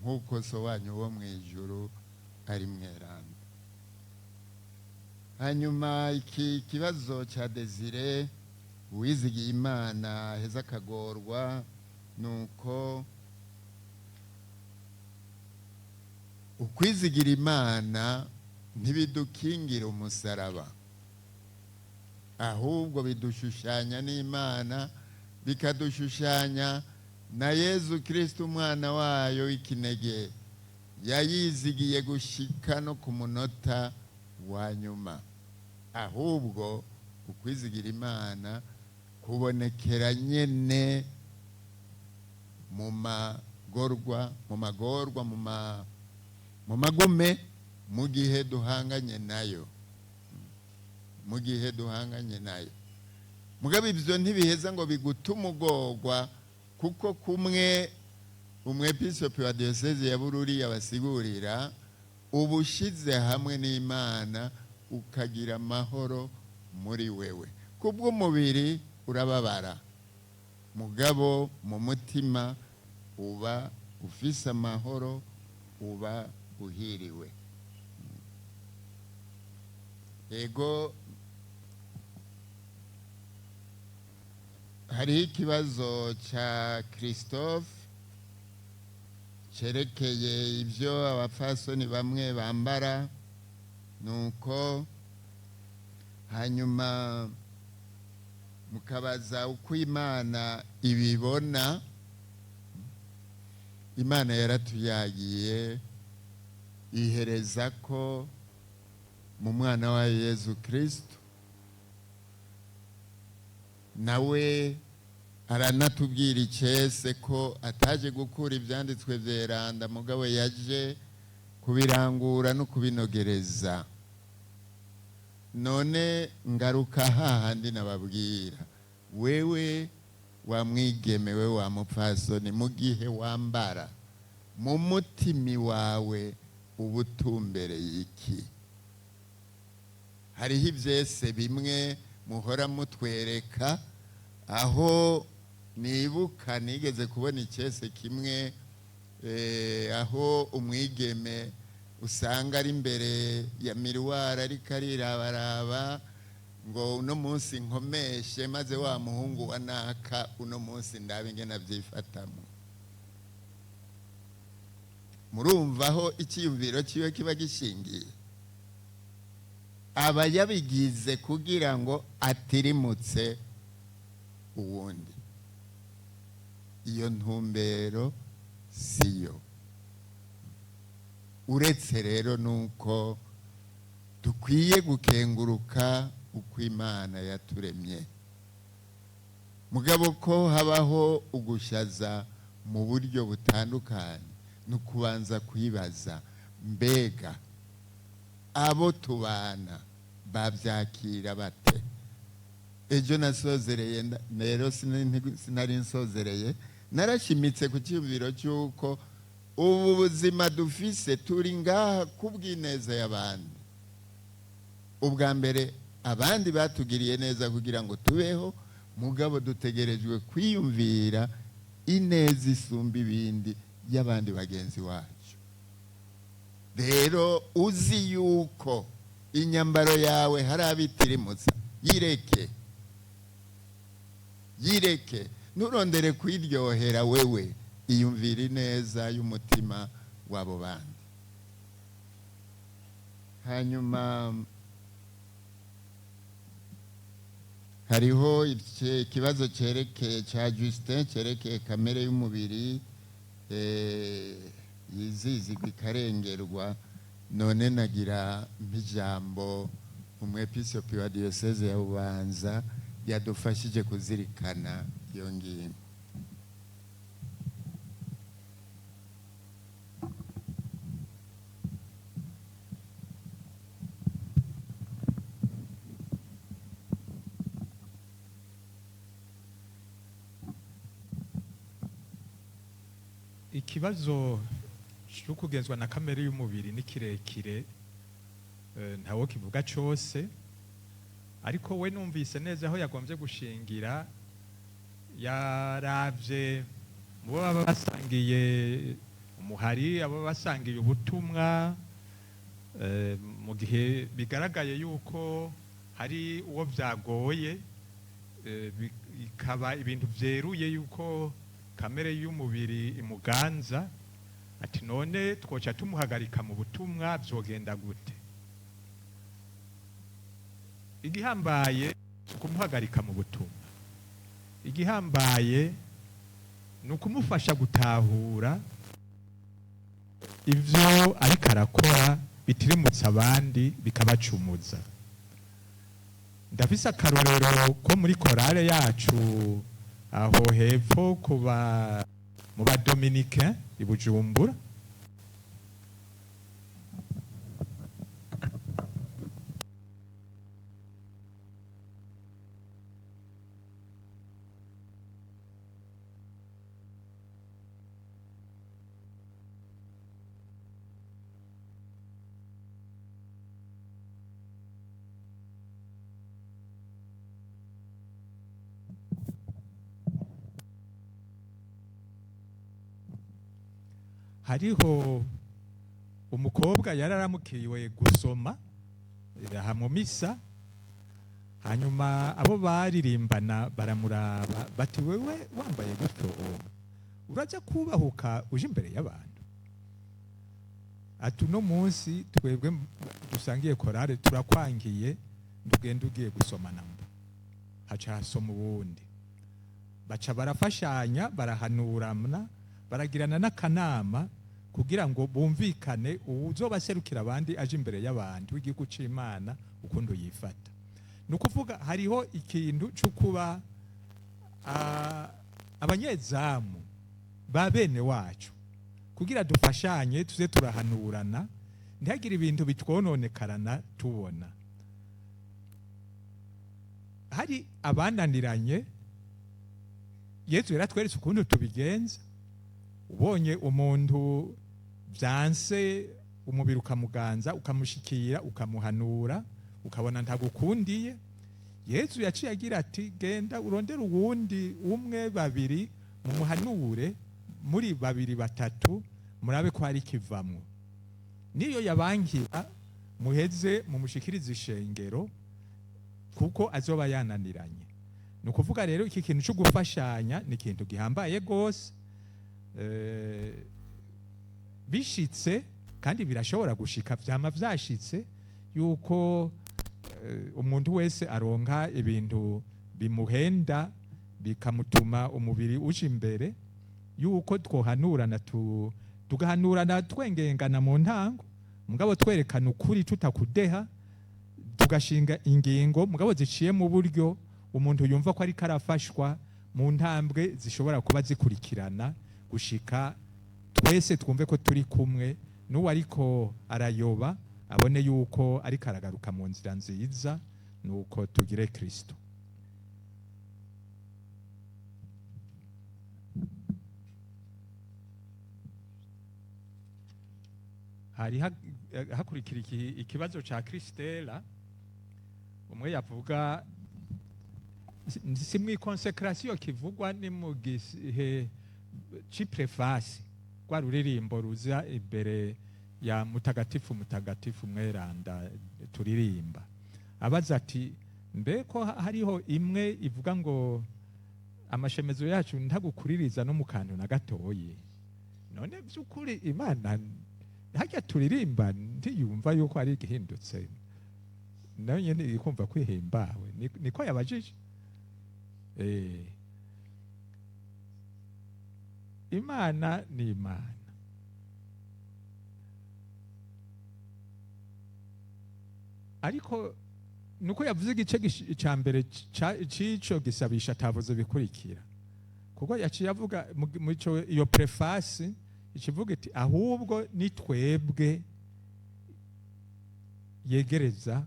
nk'uko so wanyu wo mu ijuru ari mweranda. Hanyuma iki kibazo cya Desire uwizigiye Imana aheza akagorwa, nuko ukwizigira Imana ntibidukingira umusaraba, ahubwo bidushushanya n'Imana, bikadushushanya na Yezu Kristo umwana wayo w'ikinege yayizigiye gushika no ku munota wa nyuma. Ahubwo ukwizigira Imana kubonekera nyene mu magorwa, mu magume, mu gihe duhanganye nayo, mu gihe duhanganye nayo. Mugabo ibyo ntibiheza ngo bigutume ugorwa, kuko kumwe umwepiskopi wa diyoseze ya Bururi yabasigurira, ubushize hamwe n'Imana ukagira amahoro muri wewe. Kubw'umubiri urababara, mugabo mu mutima uba ufise amahoro, uba uhiriwe. Ego, hariho ikibazo cya Christophe cyerekeye ibyo abapfasoni bamwe bambara, nuko hanyuma mukabaza uko Imana ibibona. Imana yaratuyagiye ihereza ko mu mwana wa Yezu Kristo, nawe aranatubwira icese ko ataje gukura ibyanditswe byeranda, mugabo yaje kubirangura no kubinogereza. None ngaruka hahandi nababwira, wewe wamwigemewe wa mupfasoni, mu gihe wambara mu mutimi wawe ubutumbereye iki? Hariho ibyese bimwe muhora mutwereka, aho nibuka nigeze kubona icyese kimwe, aho umwigeme usanga ari imbere ya miruwari ariko arirabaraba ngo uno munsi nkomeshe maze wa muhungu wa naka uno munsi ndabe ingene abyifatamo. Murumva aho icyiyumviro cyiwe kiba gishingiye, aba yabigize kugira ngo atirimutse uwundi. Iyo ntumbero siyo. Uretse rero nuko dukwiye gukenguruka uko Imana yaturemye, mugabo ko habaho ugushaza mu buryo butandukanye, no kubanza kwibaza mbega abo tubana babyakira bate? Ejo nasozereye, rero sinari nsozereye, narashimitse ku cyumviro cy'uko ubu buzima dufise turi ngaha kubw'ineza y'abandi. Ubwa mbere abandi batugiriye neza kugira ngo tubeho, mugabo dutegerejwe kwiyumvira ineza isumba ibindi y'abandi bagenzi wacu. Rero uzi yuko inyambaro yawe hari abitirimutsa, yireke, yireke, nturondere kwiryohera wewe, iyumvira ineza y'umutima w'abo bandi. Hanyuma hariho ikibazo cyerekeye cya Justin cyerekeye kamere y'umubiri yizizigwa ikarengerwa. None nagira mpijambo umwepiskopi wa diyoseze ya Bubanza yadufashije kuzirikana iyo ngingo. Ikibazo cyo kugenzwa na kamere y'umubiri ni kirekire, ntawo kivuga cyose, ariko we numvise neza aho yagombye gushingira. Yaravye Mu bo baba basangiye umuhari, abo basangiye ubutumwa, mu gihe bigaragaye yuko hari uwo byagoye, bikaba ibintu byeruye yuko kamere y'umubiri imuganza, ati none twoca tumuhagarika mu butumwa, byogenda gute? Igihambaye si ukumuhagarika mu butumwa, igihambaye ni ukumufasha gutahura ibyo ariko arakora bitirimutse abandi bikabacumuza. Ndafise akarorero ko muri korale yacu aho hepfo kuba mu badominike i Bujumbura. Hariho umukobwa yararamukiwe gusoma aha mu misa, hanyuma abo baririmbana baramuraba bati: "Wewe wambaye gutyo uraja kubahuka uje imbere y'abantu?" Ati: "Uno munsi twebwe dusangiye korale turakwangiye, ndugenda ugiye gusoma namba." Haca hasoma uwundi, baca barafashanya, barahanurana, baragirana n'akanama kugira ngo bumvikane uwuzobaserukira abandi aje imbere y'abantu w'igihugu c'Imana ukundi yifata. Ni ukuvuga hariho ikintu cyo kuba abanyezamu ba bene wacu kugira dufashanye, tuze turahanurana, ntihagire ibintu bitwononekarana. Tubona hari abananiranye, Yezu yaratweretse ukuntu tubigenza. Ubonye umuntu byanse, umubiri ukamuganza, ukamushikira, ukamuhanura, ukabona ntagukundiye, Yezu yaciye agira ati: "Genda urondere uwundi umwe, babiri, mumuhanure muri babiri batatu, murabe ko hari ikivamwo. Niyo yabangira, muheze mumushikirize ishengero, kuko azoba yananiranye." Ni ukuvuga rero iki kintu cyo gufashanya ni ikintu gihambaye rwose. Bishitse kandi birashobora gushika, vyama vyashitse yuko umuntu wese aronka ibintu bimuhenda bikamutuma umubiri uja imbere, yuko twohanurana, tugahanurana twengengana mu ntango, mugabo twerekana ukuri tutakudeha, tugashinga ingingo mugabo ziciye mu buryo umuntu yumva ko ariko arafashwa mu ntambwe zishobora kuba zikurikirana, gushika twese twumve ko turi kumwe, n'uwo ariko arayoba abone yuko ariko aragaruka mu nzira nziza. Nuko tugire Kristo. Hari hakurikira ikibazo ca Christella, umwe yavuga si mu ikonsekrasiyo kivugwa, ni mu gihe c'iprefasi, rwa ruririmbo ruza imbere ya mutagatifu mutagatifu mweranda turirimba. Abaza ati: "Mbe ko hariho imwe ivuga ngo amashemezo yacu ntagukuririza no mu kantu na gatoyi, none by'ukuri Imana harya turirimba ntiyumva yuko ari igihindutse, nayo nyene ikumva kwihimbawe?" Niko yabajije. Imana ni Imana. Ariko nuko yavuze igice ca mbere c'ico gisabisha, atavuze bikurikira, kuko yaciye avuga muco iyo prefasi ikivuga iti: "Ahubwo ni twebwe yegereza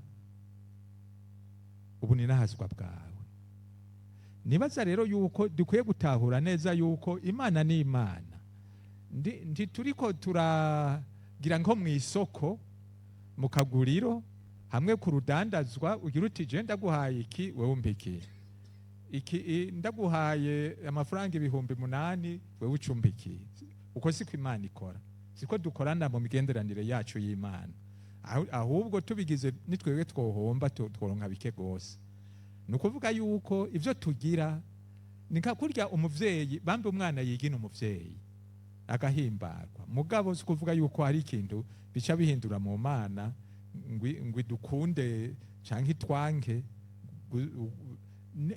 ubuninahazwa bwawe." Nibaza rero yuko dukwiye gutahura neza yuko Imana ni Imana. Nti turiko turagira nko mu isoko, mu kaguriro, hamwe ku rudandazwa ugira uti: "Je ndaguhaye iki, wewe umpa iki." Iki ndaguhaye amafaranga 8,000 wewe ucumbikiye. Uko siko Imana ikora, siko dukorana mu migenderanire yacu y'Imana. Ahubwo tubigize nitwebwe twohomba, tworonka bike gose. Ni ukuvuga yuko ivyo tugira ni nka kurya umuvyeyi bambe umwana yigina umuvyeyi agahimbarwa, mugabo si ukuvuga yuko hari ikintu bica bihindura mu Mana ngo idukunde canke itwanke.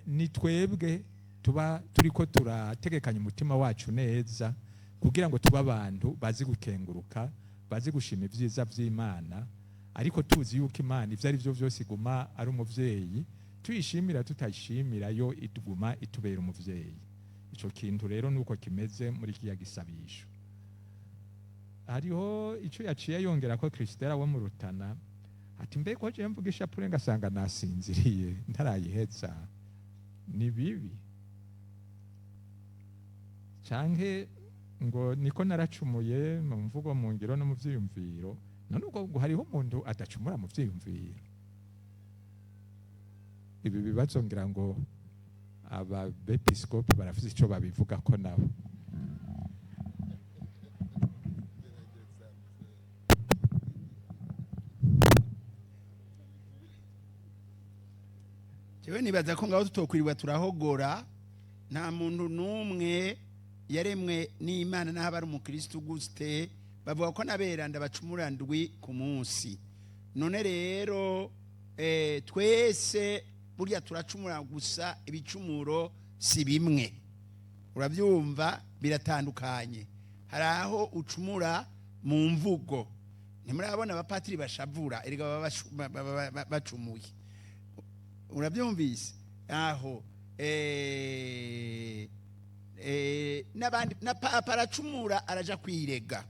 Ni twebwe tuba turiko turategekanya umutima wacu neza kugira ngo tube abantu bazi gukenguruka, bazi gushima ibyiza vy'Imana, ariko tuzi yuko Imana ivyo ari vyo vyose iguma ari umuvyeyi, tuyishimira tutayishimira yo ituguma itubera umuvyeyi. Ico kintu rero nuko kimeze muri kiya gisabisho. Hariho ico yaciye yongera ko Christella wo mu Rutana ati mbe ko je mvuga ishapure ngasanga nasinziriye ntarayiheza, ni bibi canke ngo niko naracumuye mu mvugo, mu ngiro no mu vyiyumviro. None ubwo ngo hariho umuntu adacumura mu vyiyumviro? Ibi bibazo ngira ngo aba bepiskopi barafise ico babivuga ko nabo. Jewe nibaza ko ngaho tutokwirirwa turahogora, nta muntu n'umwe yaremwe n'Imana n'aho ari umukristo guste, bavuga ko n'aberanda bacumura ndwi ku munsi. None rero twese burya turacumura, gusa ibicumuro si bimwe, urabyumva, biratandukanye. Hari aho ucumura mu mvugo, ntimurabona abapatiri bashavura, erega baba bacumuye, urabyumvise aho. N'abandi na papa aracumura, araja kwirega.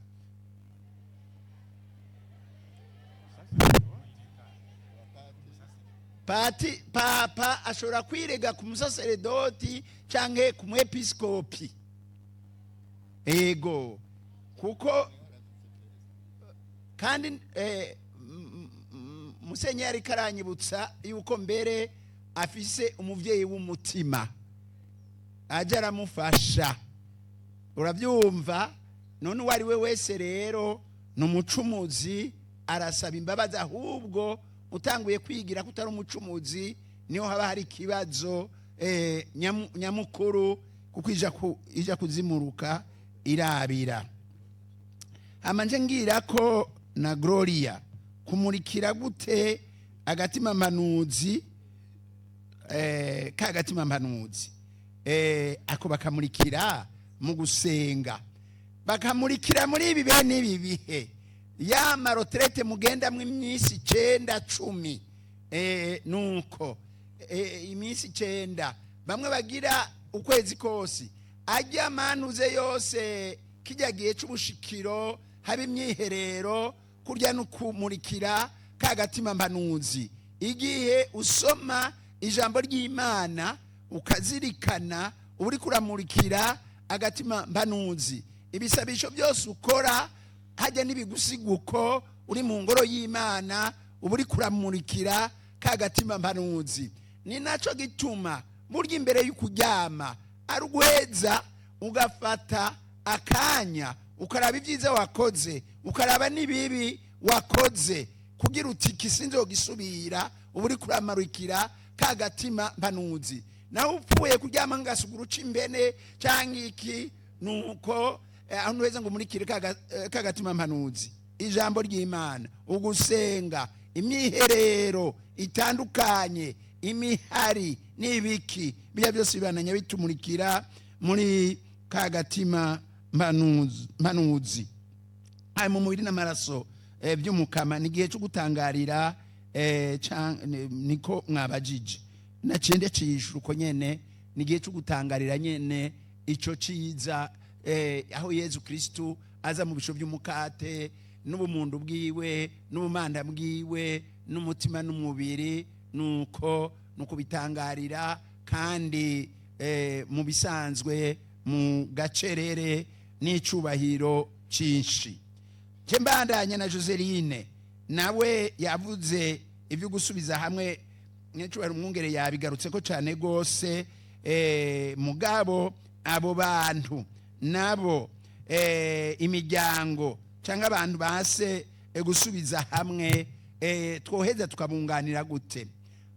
Pati papa ashobora kwirega ku musaseredoti canke ku mwepiskopi, ego, kuko kandi musenyeri karanyibutsa yuko mbere afise umuvyeyi w'umutima aje aramufasha, urabyumva. None uwo ari we wese rero ni umucumuzi, arasaba imbabazi. Ahubwo utanguye kwigira ko utari umucumuzi niho haba hari ikibazo nyamukuru, kuko ija kuzimuruka irabira. Amanje ngira ko na Gloria kumurikira gute agatima mpanuzi, ka gatima mpanuzi ako bakamurikira mu gusenga, bakamurikira muri ibi bene ibi bihe ya marotrete mugenda mu iminsi 9 10, nuko iminsi 9 bamwe bagira ukwezi kose, ajya manuze yose kijya gihe c'ubushikiro haba imyiherero, kurya no kumurikira ka gatima mpanuzi. Igihe usoma ijambo ry'Imana ukazirikana, uri kuramurikira agatima mpanuzi. Ibisabisho byose ukora hajya n'ibigusiguko uri mu ngoro y'Imana, uba uri kuramurikira ka gatima mpanuzi. Ni naco gituma burya imbere y'ukuryama ari uguheza ugafata akanya ukaraba ibyiza wakoze, ukaraba n'ibibi wakoze, kugira uti kisinzogisubira, uba uri kuramurikira ka gatima mpanuzi. Naho upfuye kuryama ngasugura uca imbene cyangwa iki, nuko aho ntuheza ngo umurikire ka gatima mpanuzi. Ijambo ry'Imana, ugusenga, imyiherero itandukanye, imihari n'ibiki, bijya byose bibananya bitumurikira muri ka gatima mpanuzi. Hari mu mubiri n'amaraso by'umukama, ni igihe cyo gutangarira, niko mwabajije nacende cishura uko nyene, ni igihe cyo gutangarira nyene ico ciza, aho Yezu Kristu aza mu bisho by'umukate n'ubumundu bwiwe n'ubumanda bwiwe n'umutima n'umubiri, nuko nuko bitangarira kandi mu bisanzwe mu gacerere n'icubahiro cinshi. Je mbandanye na Joseline, nawe yavuze ibyo gusubiza hamwe, nyacubahiro umwungere yabigarutse ko cyane gose. Mugabo abo bantu nabo, imiryango cyangwa abantu base gusubiza hamwe, twoheza tukabunganira gute?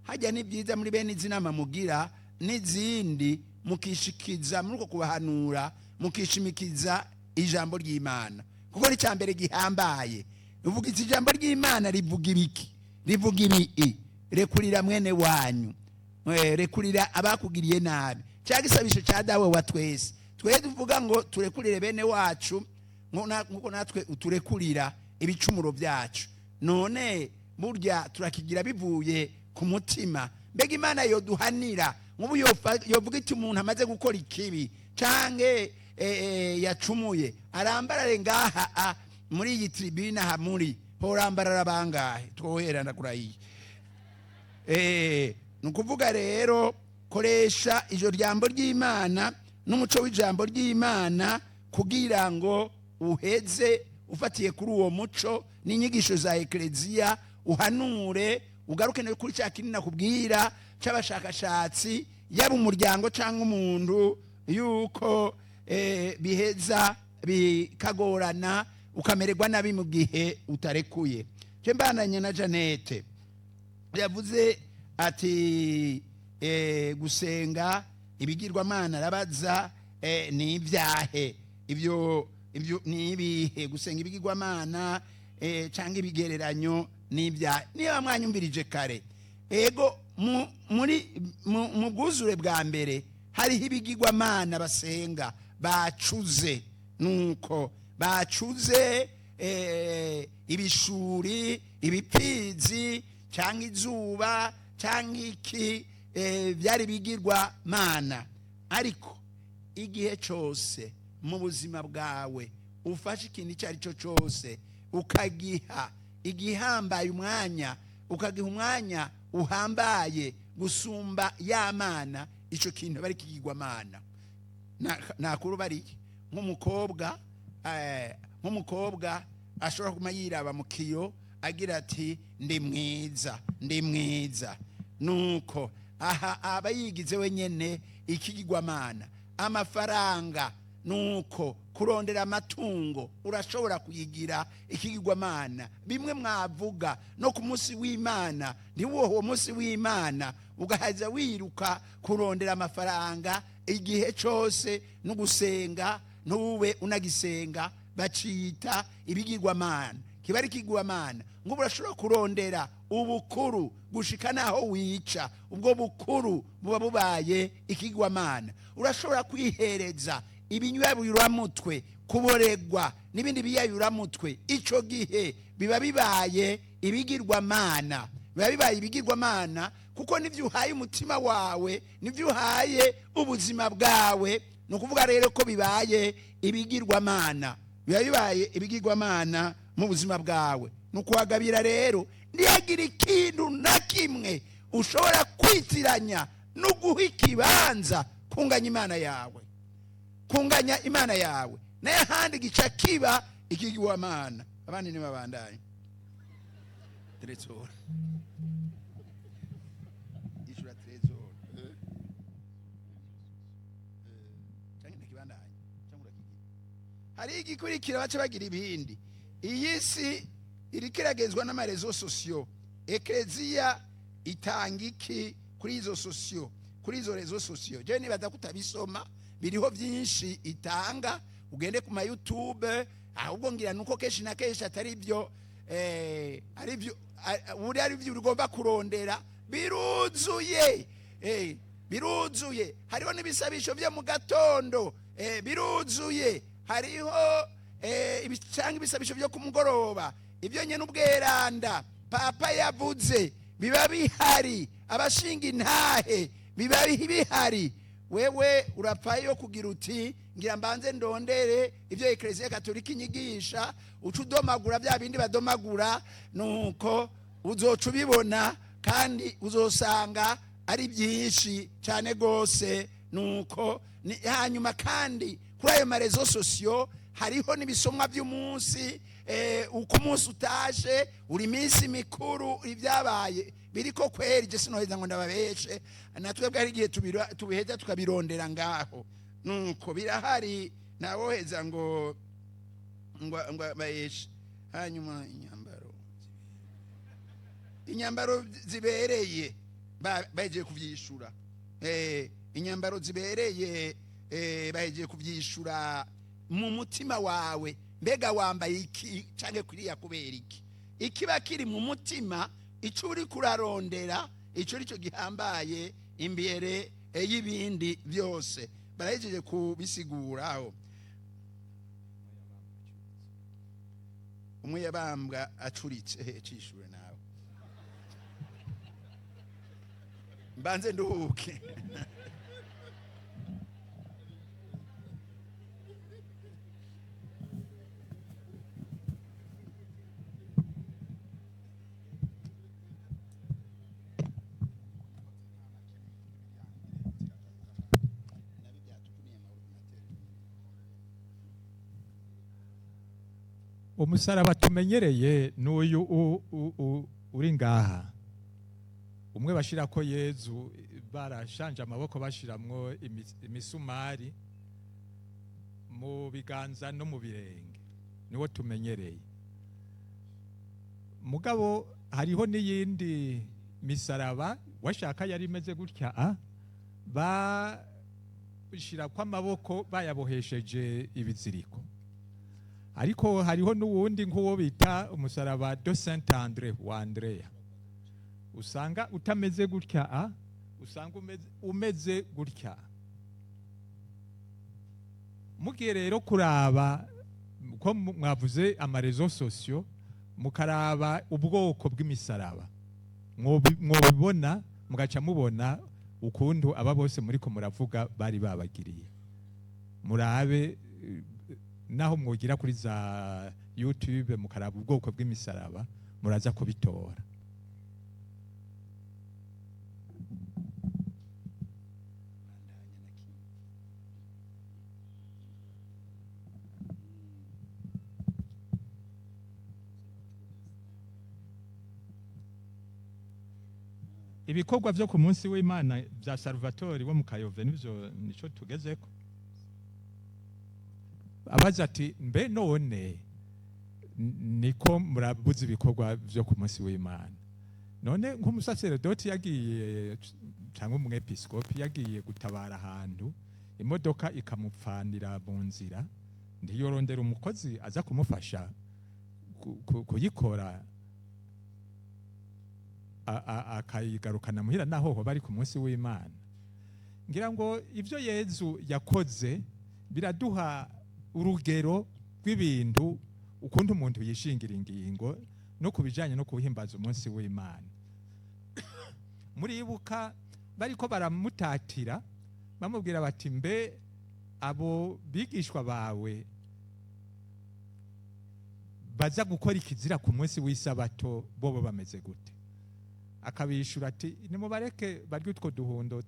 Hajya ni byiza muri bene izi nama mugira n'izindi, mukishikiza muri uko kubahanura, mukishimikiza ijambo ry'Imana, kuko ni mbere gihambaye. Uvuga iki? Ijambo ry'Imana rivuga ibiki? Rivuga ibi: rekurira mwene wanyu, rekurira abakugiriye nabi, cyangwa isabisho cya Dawe wa twese. Twe tuvuga ngo turekurire bene wacu nkuko natwe uturekurira ibicumuro byacu. None burya turakigira bivuye ku mutima? Mbega Imana yoduhanira nk'ubu yovuga iti umuntu amaze gukora ikibi canke yacumuye arambarare ngaha muri iyi tribune, aha muri horambarara bangahe? Twohera ndakurahiye. Ni ukuvuga rero, koresha ijyo jambo ry'Imana n'umuco w'ijambo ry'Imana kugira ngo uheze ufatiye kuri uwo muco n'inyigisho za Ekereziya, uhanure, ugaruke no kuri cya kinini nakubwira cy'abashakashatsi, yaba umuryango cyangwa umuntu, yuko biheza bikagorana, ukamererwa nabi mu gihe utarekuye. Cyo mbananye na Jeannette yavuze ati gusenga ibigirwamana, arabaza ni ibyahe ibyo ni ibihe? Gusenga ibigirwamana cyangwa ibigereranyo ni ibyahe? Niba mwanyumvirije kare, ego, muri mu bwuzure bwa mbere hariho ibigirwamana basenga bacuze, nuko bacuze ibishuri, ibipfizi cyangwa izuba cyangwa iki, byari bigirwamana. Ariko igihe cyose mu buzima bwawe ufashe ikintu icyo ari cyo cyose ukagiha igihambaye umwanya, ukagiha umwanya uhambaye gusumba ya Mana, icyo kintu bari kigirwamana. Nakuru bariye nk'umukobwa ashobora kuma yiraba mu kiyo agira ati ndi mwiza, ndi mwiza, nuko aha aba yigize wenyene ikigirwamana. Amafaranga, nuko kurondera amatungo, urashobora kuyigira ikigirwamana. Bimwe mwavuga no ku munsi w'Imana, ntiwohe uwo munsi w'Imana ugahaza wiruka kurondera amafaranga igihe cyose, no gusenga ntube unagisenga, bacita ibigirwamana, kiba ari ikigirwamana. Ngo urashobora kurondera ubukuru gushika naho wica, ubwo bukuru buba bubaye ikigirwamana. Urashobora kwihereza ibinywaburamutwe, kuboregwa n'ibindi biyayuramutwe, ico gihe biba bibaye ibigirwamana, biba bibaye ibigirwamana, kuko nivyo uhaye umutima wawe, nivyo uhaye ubuzima bwawe. Ni ukuvuga rero ko bibaye ibigirwamana, biba bibaye ibigirwamana mu buzima bwawe. Ni ukuhagabira rero, ntiyagira ikintu na kimwe ushobora kwitiranya no guha ikibanza kunganya Imana yawe, kunganya Imana yawe naye ahandi gica kiba ikigirwamana. Abandi ntibabandanye. Trezor ishura, Trezor cyangwa ntakibandanye cyangwa urakigira. Hari igikurikira baca bagira ibindi. Iyi si iriko iragenzwa n'ama réseaux sociaux. Ekleziya itanga iki kuri izo sociaux, kuri izo réseaux sociaux? Jewe nibaza kutabisoma, biriho byinshi itanga. Ugende ku ma YouTube, ahubwo ngira nuko kenshi na kenshi atari byo, ari byo buri ari byo ugomba kurondera. Biruzuye, biruzuye. Hariho n'ibisabisho byo mu gatondo, biruzuye. Hariho cyangwa ibisabisho byo ku mugoroba, ibyo nyene ubweranda Papa yavuze biba bihari, abashinga intahe biba bihari. Wewe urapfayo kugira uti ngira mbanze ndondere ibyo Eklezia Katolika inyigisha, uca udomagura bya bindi badomagura, nuko uzoca ubibona kandi uzosanga ari byinshi cyane rwose. Nuko hanyuma kandi kuri ayo ma réseaux sociaux Hariho n'ibisomwa by'umunsi, uko umunsi utaje, uri minsi mikuru, ibyabaye biriko kweri. Je sinoheza ngo ndababeshe, natwebwe hari igihe tubiheza tukabirondera ngaho, nuko birahari, ntawoheza ngo bayeshe. Hanyuma inyambaro zibereye, bahejeje kuvyishura. Inyambaro zibereye, bahejeje kuvyishura. Mu mutima wawe mbega wambaye iki, canke kuriya kubera iki? Ikiba kiri mu mutima, ico uri kurarondera, ico nicyo gihambaye imbere y'ibindi byose. Barahejeje kubisiguraho. Umwe yabambwa acuritse, cishure nawe, mbanze nduhuke. Umusaraba tumenyereye n'uyu uri ngaha, umwe bashira ko Yezu barashanje amaboko, bashiramwo imisumari mu biganza no mu birenge, niwo tumenyereye. Mugabo hariho n'iyindi misaraba washaka yari imeze gutya, a bashira ko amaboko bayabohesheje ibiziriko. Ariko hariho n'uwundi nk'uwo bita umusaraba de Saint André wa Andrea, usanga utameze gutya, a usanga umeze gutya. Mugiye rero kuraba ko mwavuze ama réseaux sociaux, mukaraba ubwoko bw'imisaraba, mwobibona, mugaca mubona ukuntu aba bose muriko muravuga bari babagiriye. Murabe naho mwogira kuri za YouTube, mukaraba ubwoko bw'imisaraba, muraza kubitora. Ibikorwa vyo ku munsi w'Imana bya Salvatore wo mu Kayove nivyo nico tugezeko. Abaza ati: mbe none niko murabuze ibikorwa vyo ku munsi w'Imana, none nk'umusaseredoti yagiye cyangwa umwepiskopi yagiye gutabara ahantu, imodoka ikamupfanira mu nzira, ntiyorondera umukozi aza kumufasha kuyikora, akayigarukana muhira, naho ho bari ku munsi w'Imana? Ngira ngo ivyo Yezu yakoze biraduha urugero rw'ibintu, ukuntu umuntu yishingira ingingo no kubijanye no kuhimbaza umunsi w'Imana. Muribuka bariko baramutatira, bamubwira bati: mbe abo bigishwa bawe baza gukora ikizira ku munsi w'isabato bobo bameze gute? Akabishura ati: nimubareke barye utwo duhundo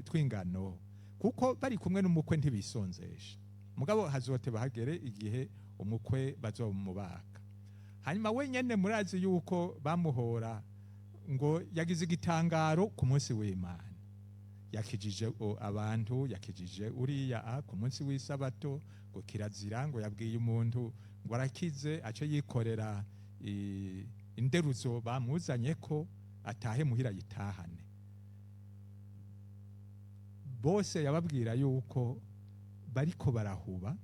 tw'ingano, kuko bari kumwe n'umukwe ntibisonzesha, mugabo hazote bahagere igihe umukwe bazomubaka. Hanyuma wenyene murazi yuko bamuhora ngo yagize igitangaro ku munsi w'Imana, yakijije abantu, yakijije uriya ku munsi w'isabato, ngo kirazira, ngo yabwiye umuntu ngo arakize ace yikorera inderuzo bamuzanye ko atahe muhira yitahane. Bose yababwira yuko bariko barahuba,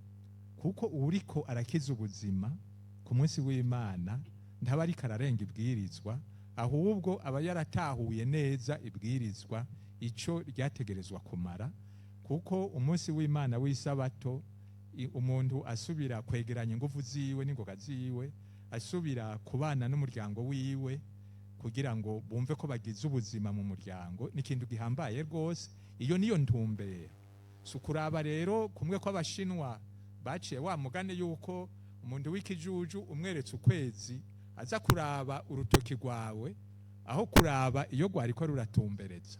kuko uriko arakiza ubuzima ku munsi w'Imana ntaba ariko ararenga ibwirizwa, ahubwo aba yaratahuye neza ibwirizwa ico ryategerezwa kumara. Kuko umunsi w'Imana w'isabato, umuntu asubira kwegeranya ingufu ziwe n'ingoga ziwe, asubira kubana n'umuryango wiwe kugira ngo bumve ko bagize ubuzima mu muryango, ni ikintu gihambaye rwose. Iyo niyo ntumbero. Si ukuraba rero kumwe kw'Abashinwa baciye wa mugani yuko umuntu w'ikijuju umweretse ukwezi aza kuraba urutoki rwawe aho kuraba iyo rwariko ruratumbereza.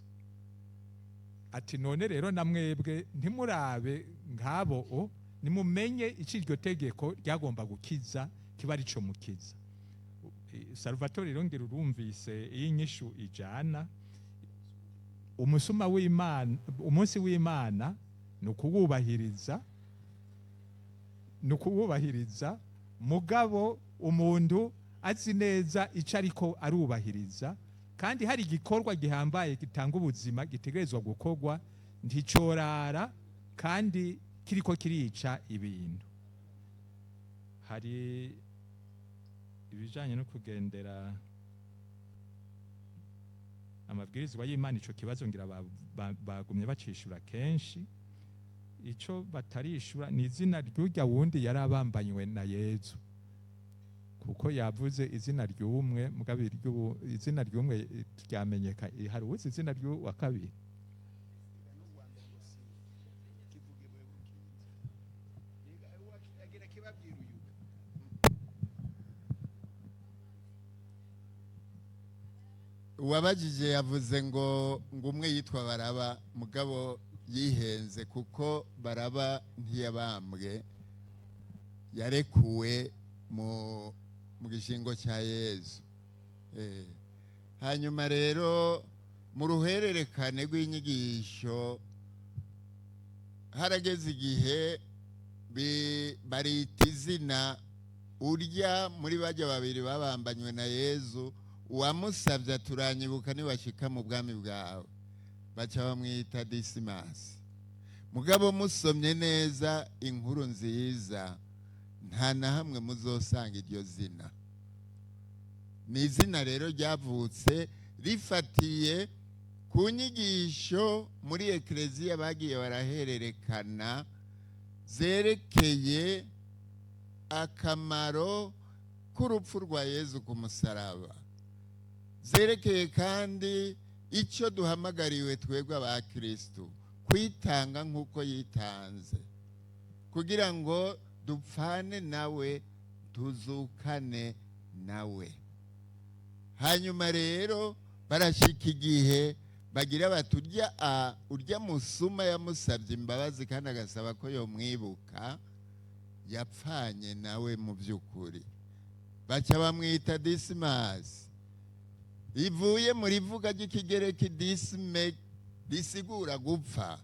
Ati: none rero namwebwe ntimurabe nk'abo o Nimumenye icyo iryo tegeko ryagomba gukiza kiba arico mukiza. Salvatore rero ngira urumvise iyi nyishu ijana umusuma w'Imana, umunsi w'Imana ni ukuwubahiriza, ni ukuwubahiriza, mugabo umuntu azi neza icyo ariko arubahiriza, kandi hari igikorwa gihambaye gitanga ubuzima gitegerezwa gukorwa, nticorara kandi kiriko kirica ibintu. Hari ibijanye no kugendera amabwirizwa y'Imana, ico kibazo ngira bagumye bacishura kenshi. Ico batarishura ni izina ry'urya wundi yari abambanywe na Yezu, kuko yavuze izina ry'umwe, mugabo izina ry'umwe ryamenyeka. Hari uwuzi izina ry'uwa kabiri? Uwabajije yavuze ngo umwe yitwa Baraba, mugabo yihenze kuko Baraba ntiyabambwe, yarekuwe mu gishingo cya Yezu. Hanyuma rero mu ruhererekane rw'inyigisho harageze igihe barita izina urya muri bajya babiri babambanywe na Yezu, uwamusabye turanyibuka nibashika mu bwami bwawe, baca bamwita Disimasi. Mugabo musomye neza inkuru nziza, nta na hamwe muzosanga iryo zina. Ni izina rero ryavutse rifatiye ku nyigisho muri ekleziya bagiye barahererekana zerekeye akamaro k'urupfu rwa Yezu ku musaraba, zerekeye kandi icyo duhamagariwe twebwe aba Kristo kwitanga nk'uko yitanze, kugira ngo dupfane nawe tuzukane nawe. Hanyuma rero barashika igihe bagira bati urya musuma yamusabye imbabazi kandi agasaba ko yomwibuka, yapfanye nawe mu by'ukuri, baca bamwita Disimasi, ivuye muri vuga ry'ikigereki disime risigura gupfa.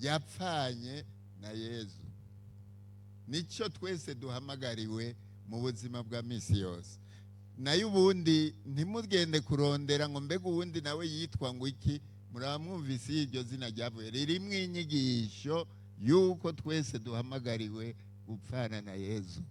Yapfanye na Yezu. Nicyo twese duhamagariwe mu buzima bwa misi yose. Nayo ubundi ntimugende kurondera ngo mbega ubundi nawe yitwa ngo iki, muramwumvise iryo zina ryavuye ririmwo inyigisho yuko twese duhamagariwe gupfana na Yezu.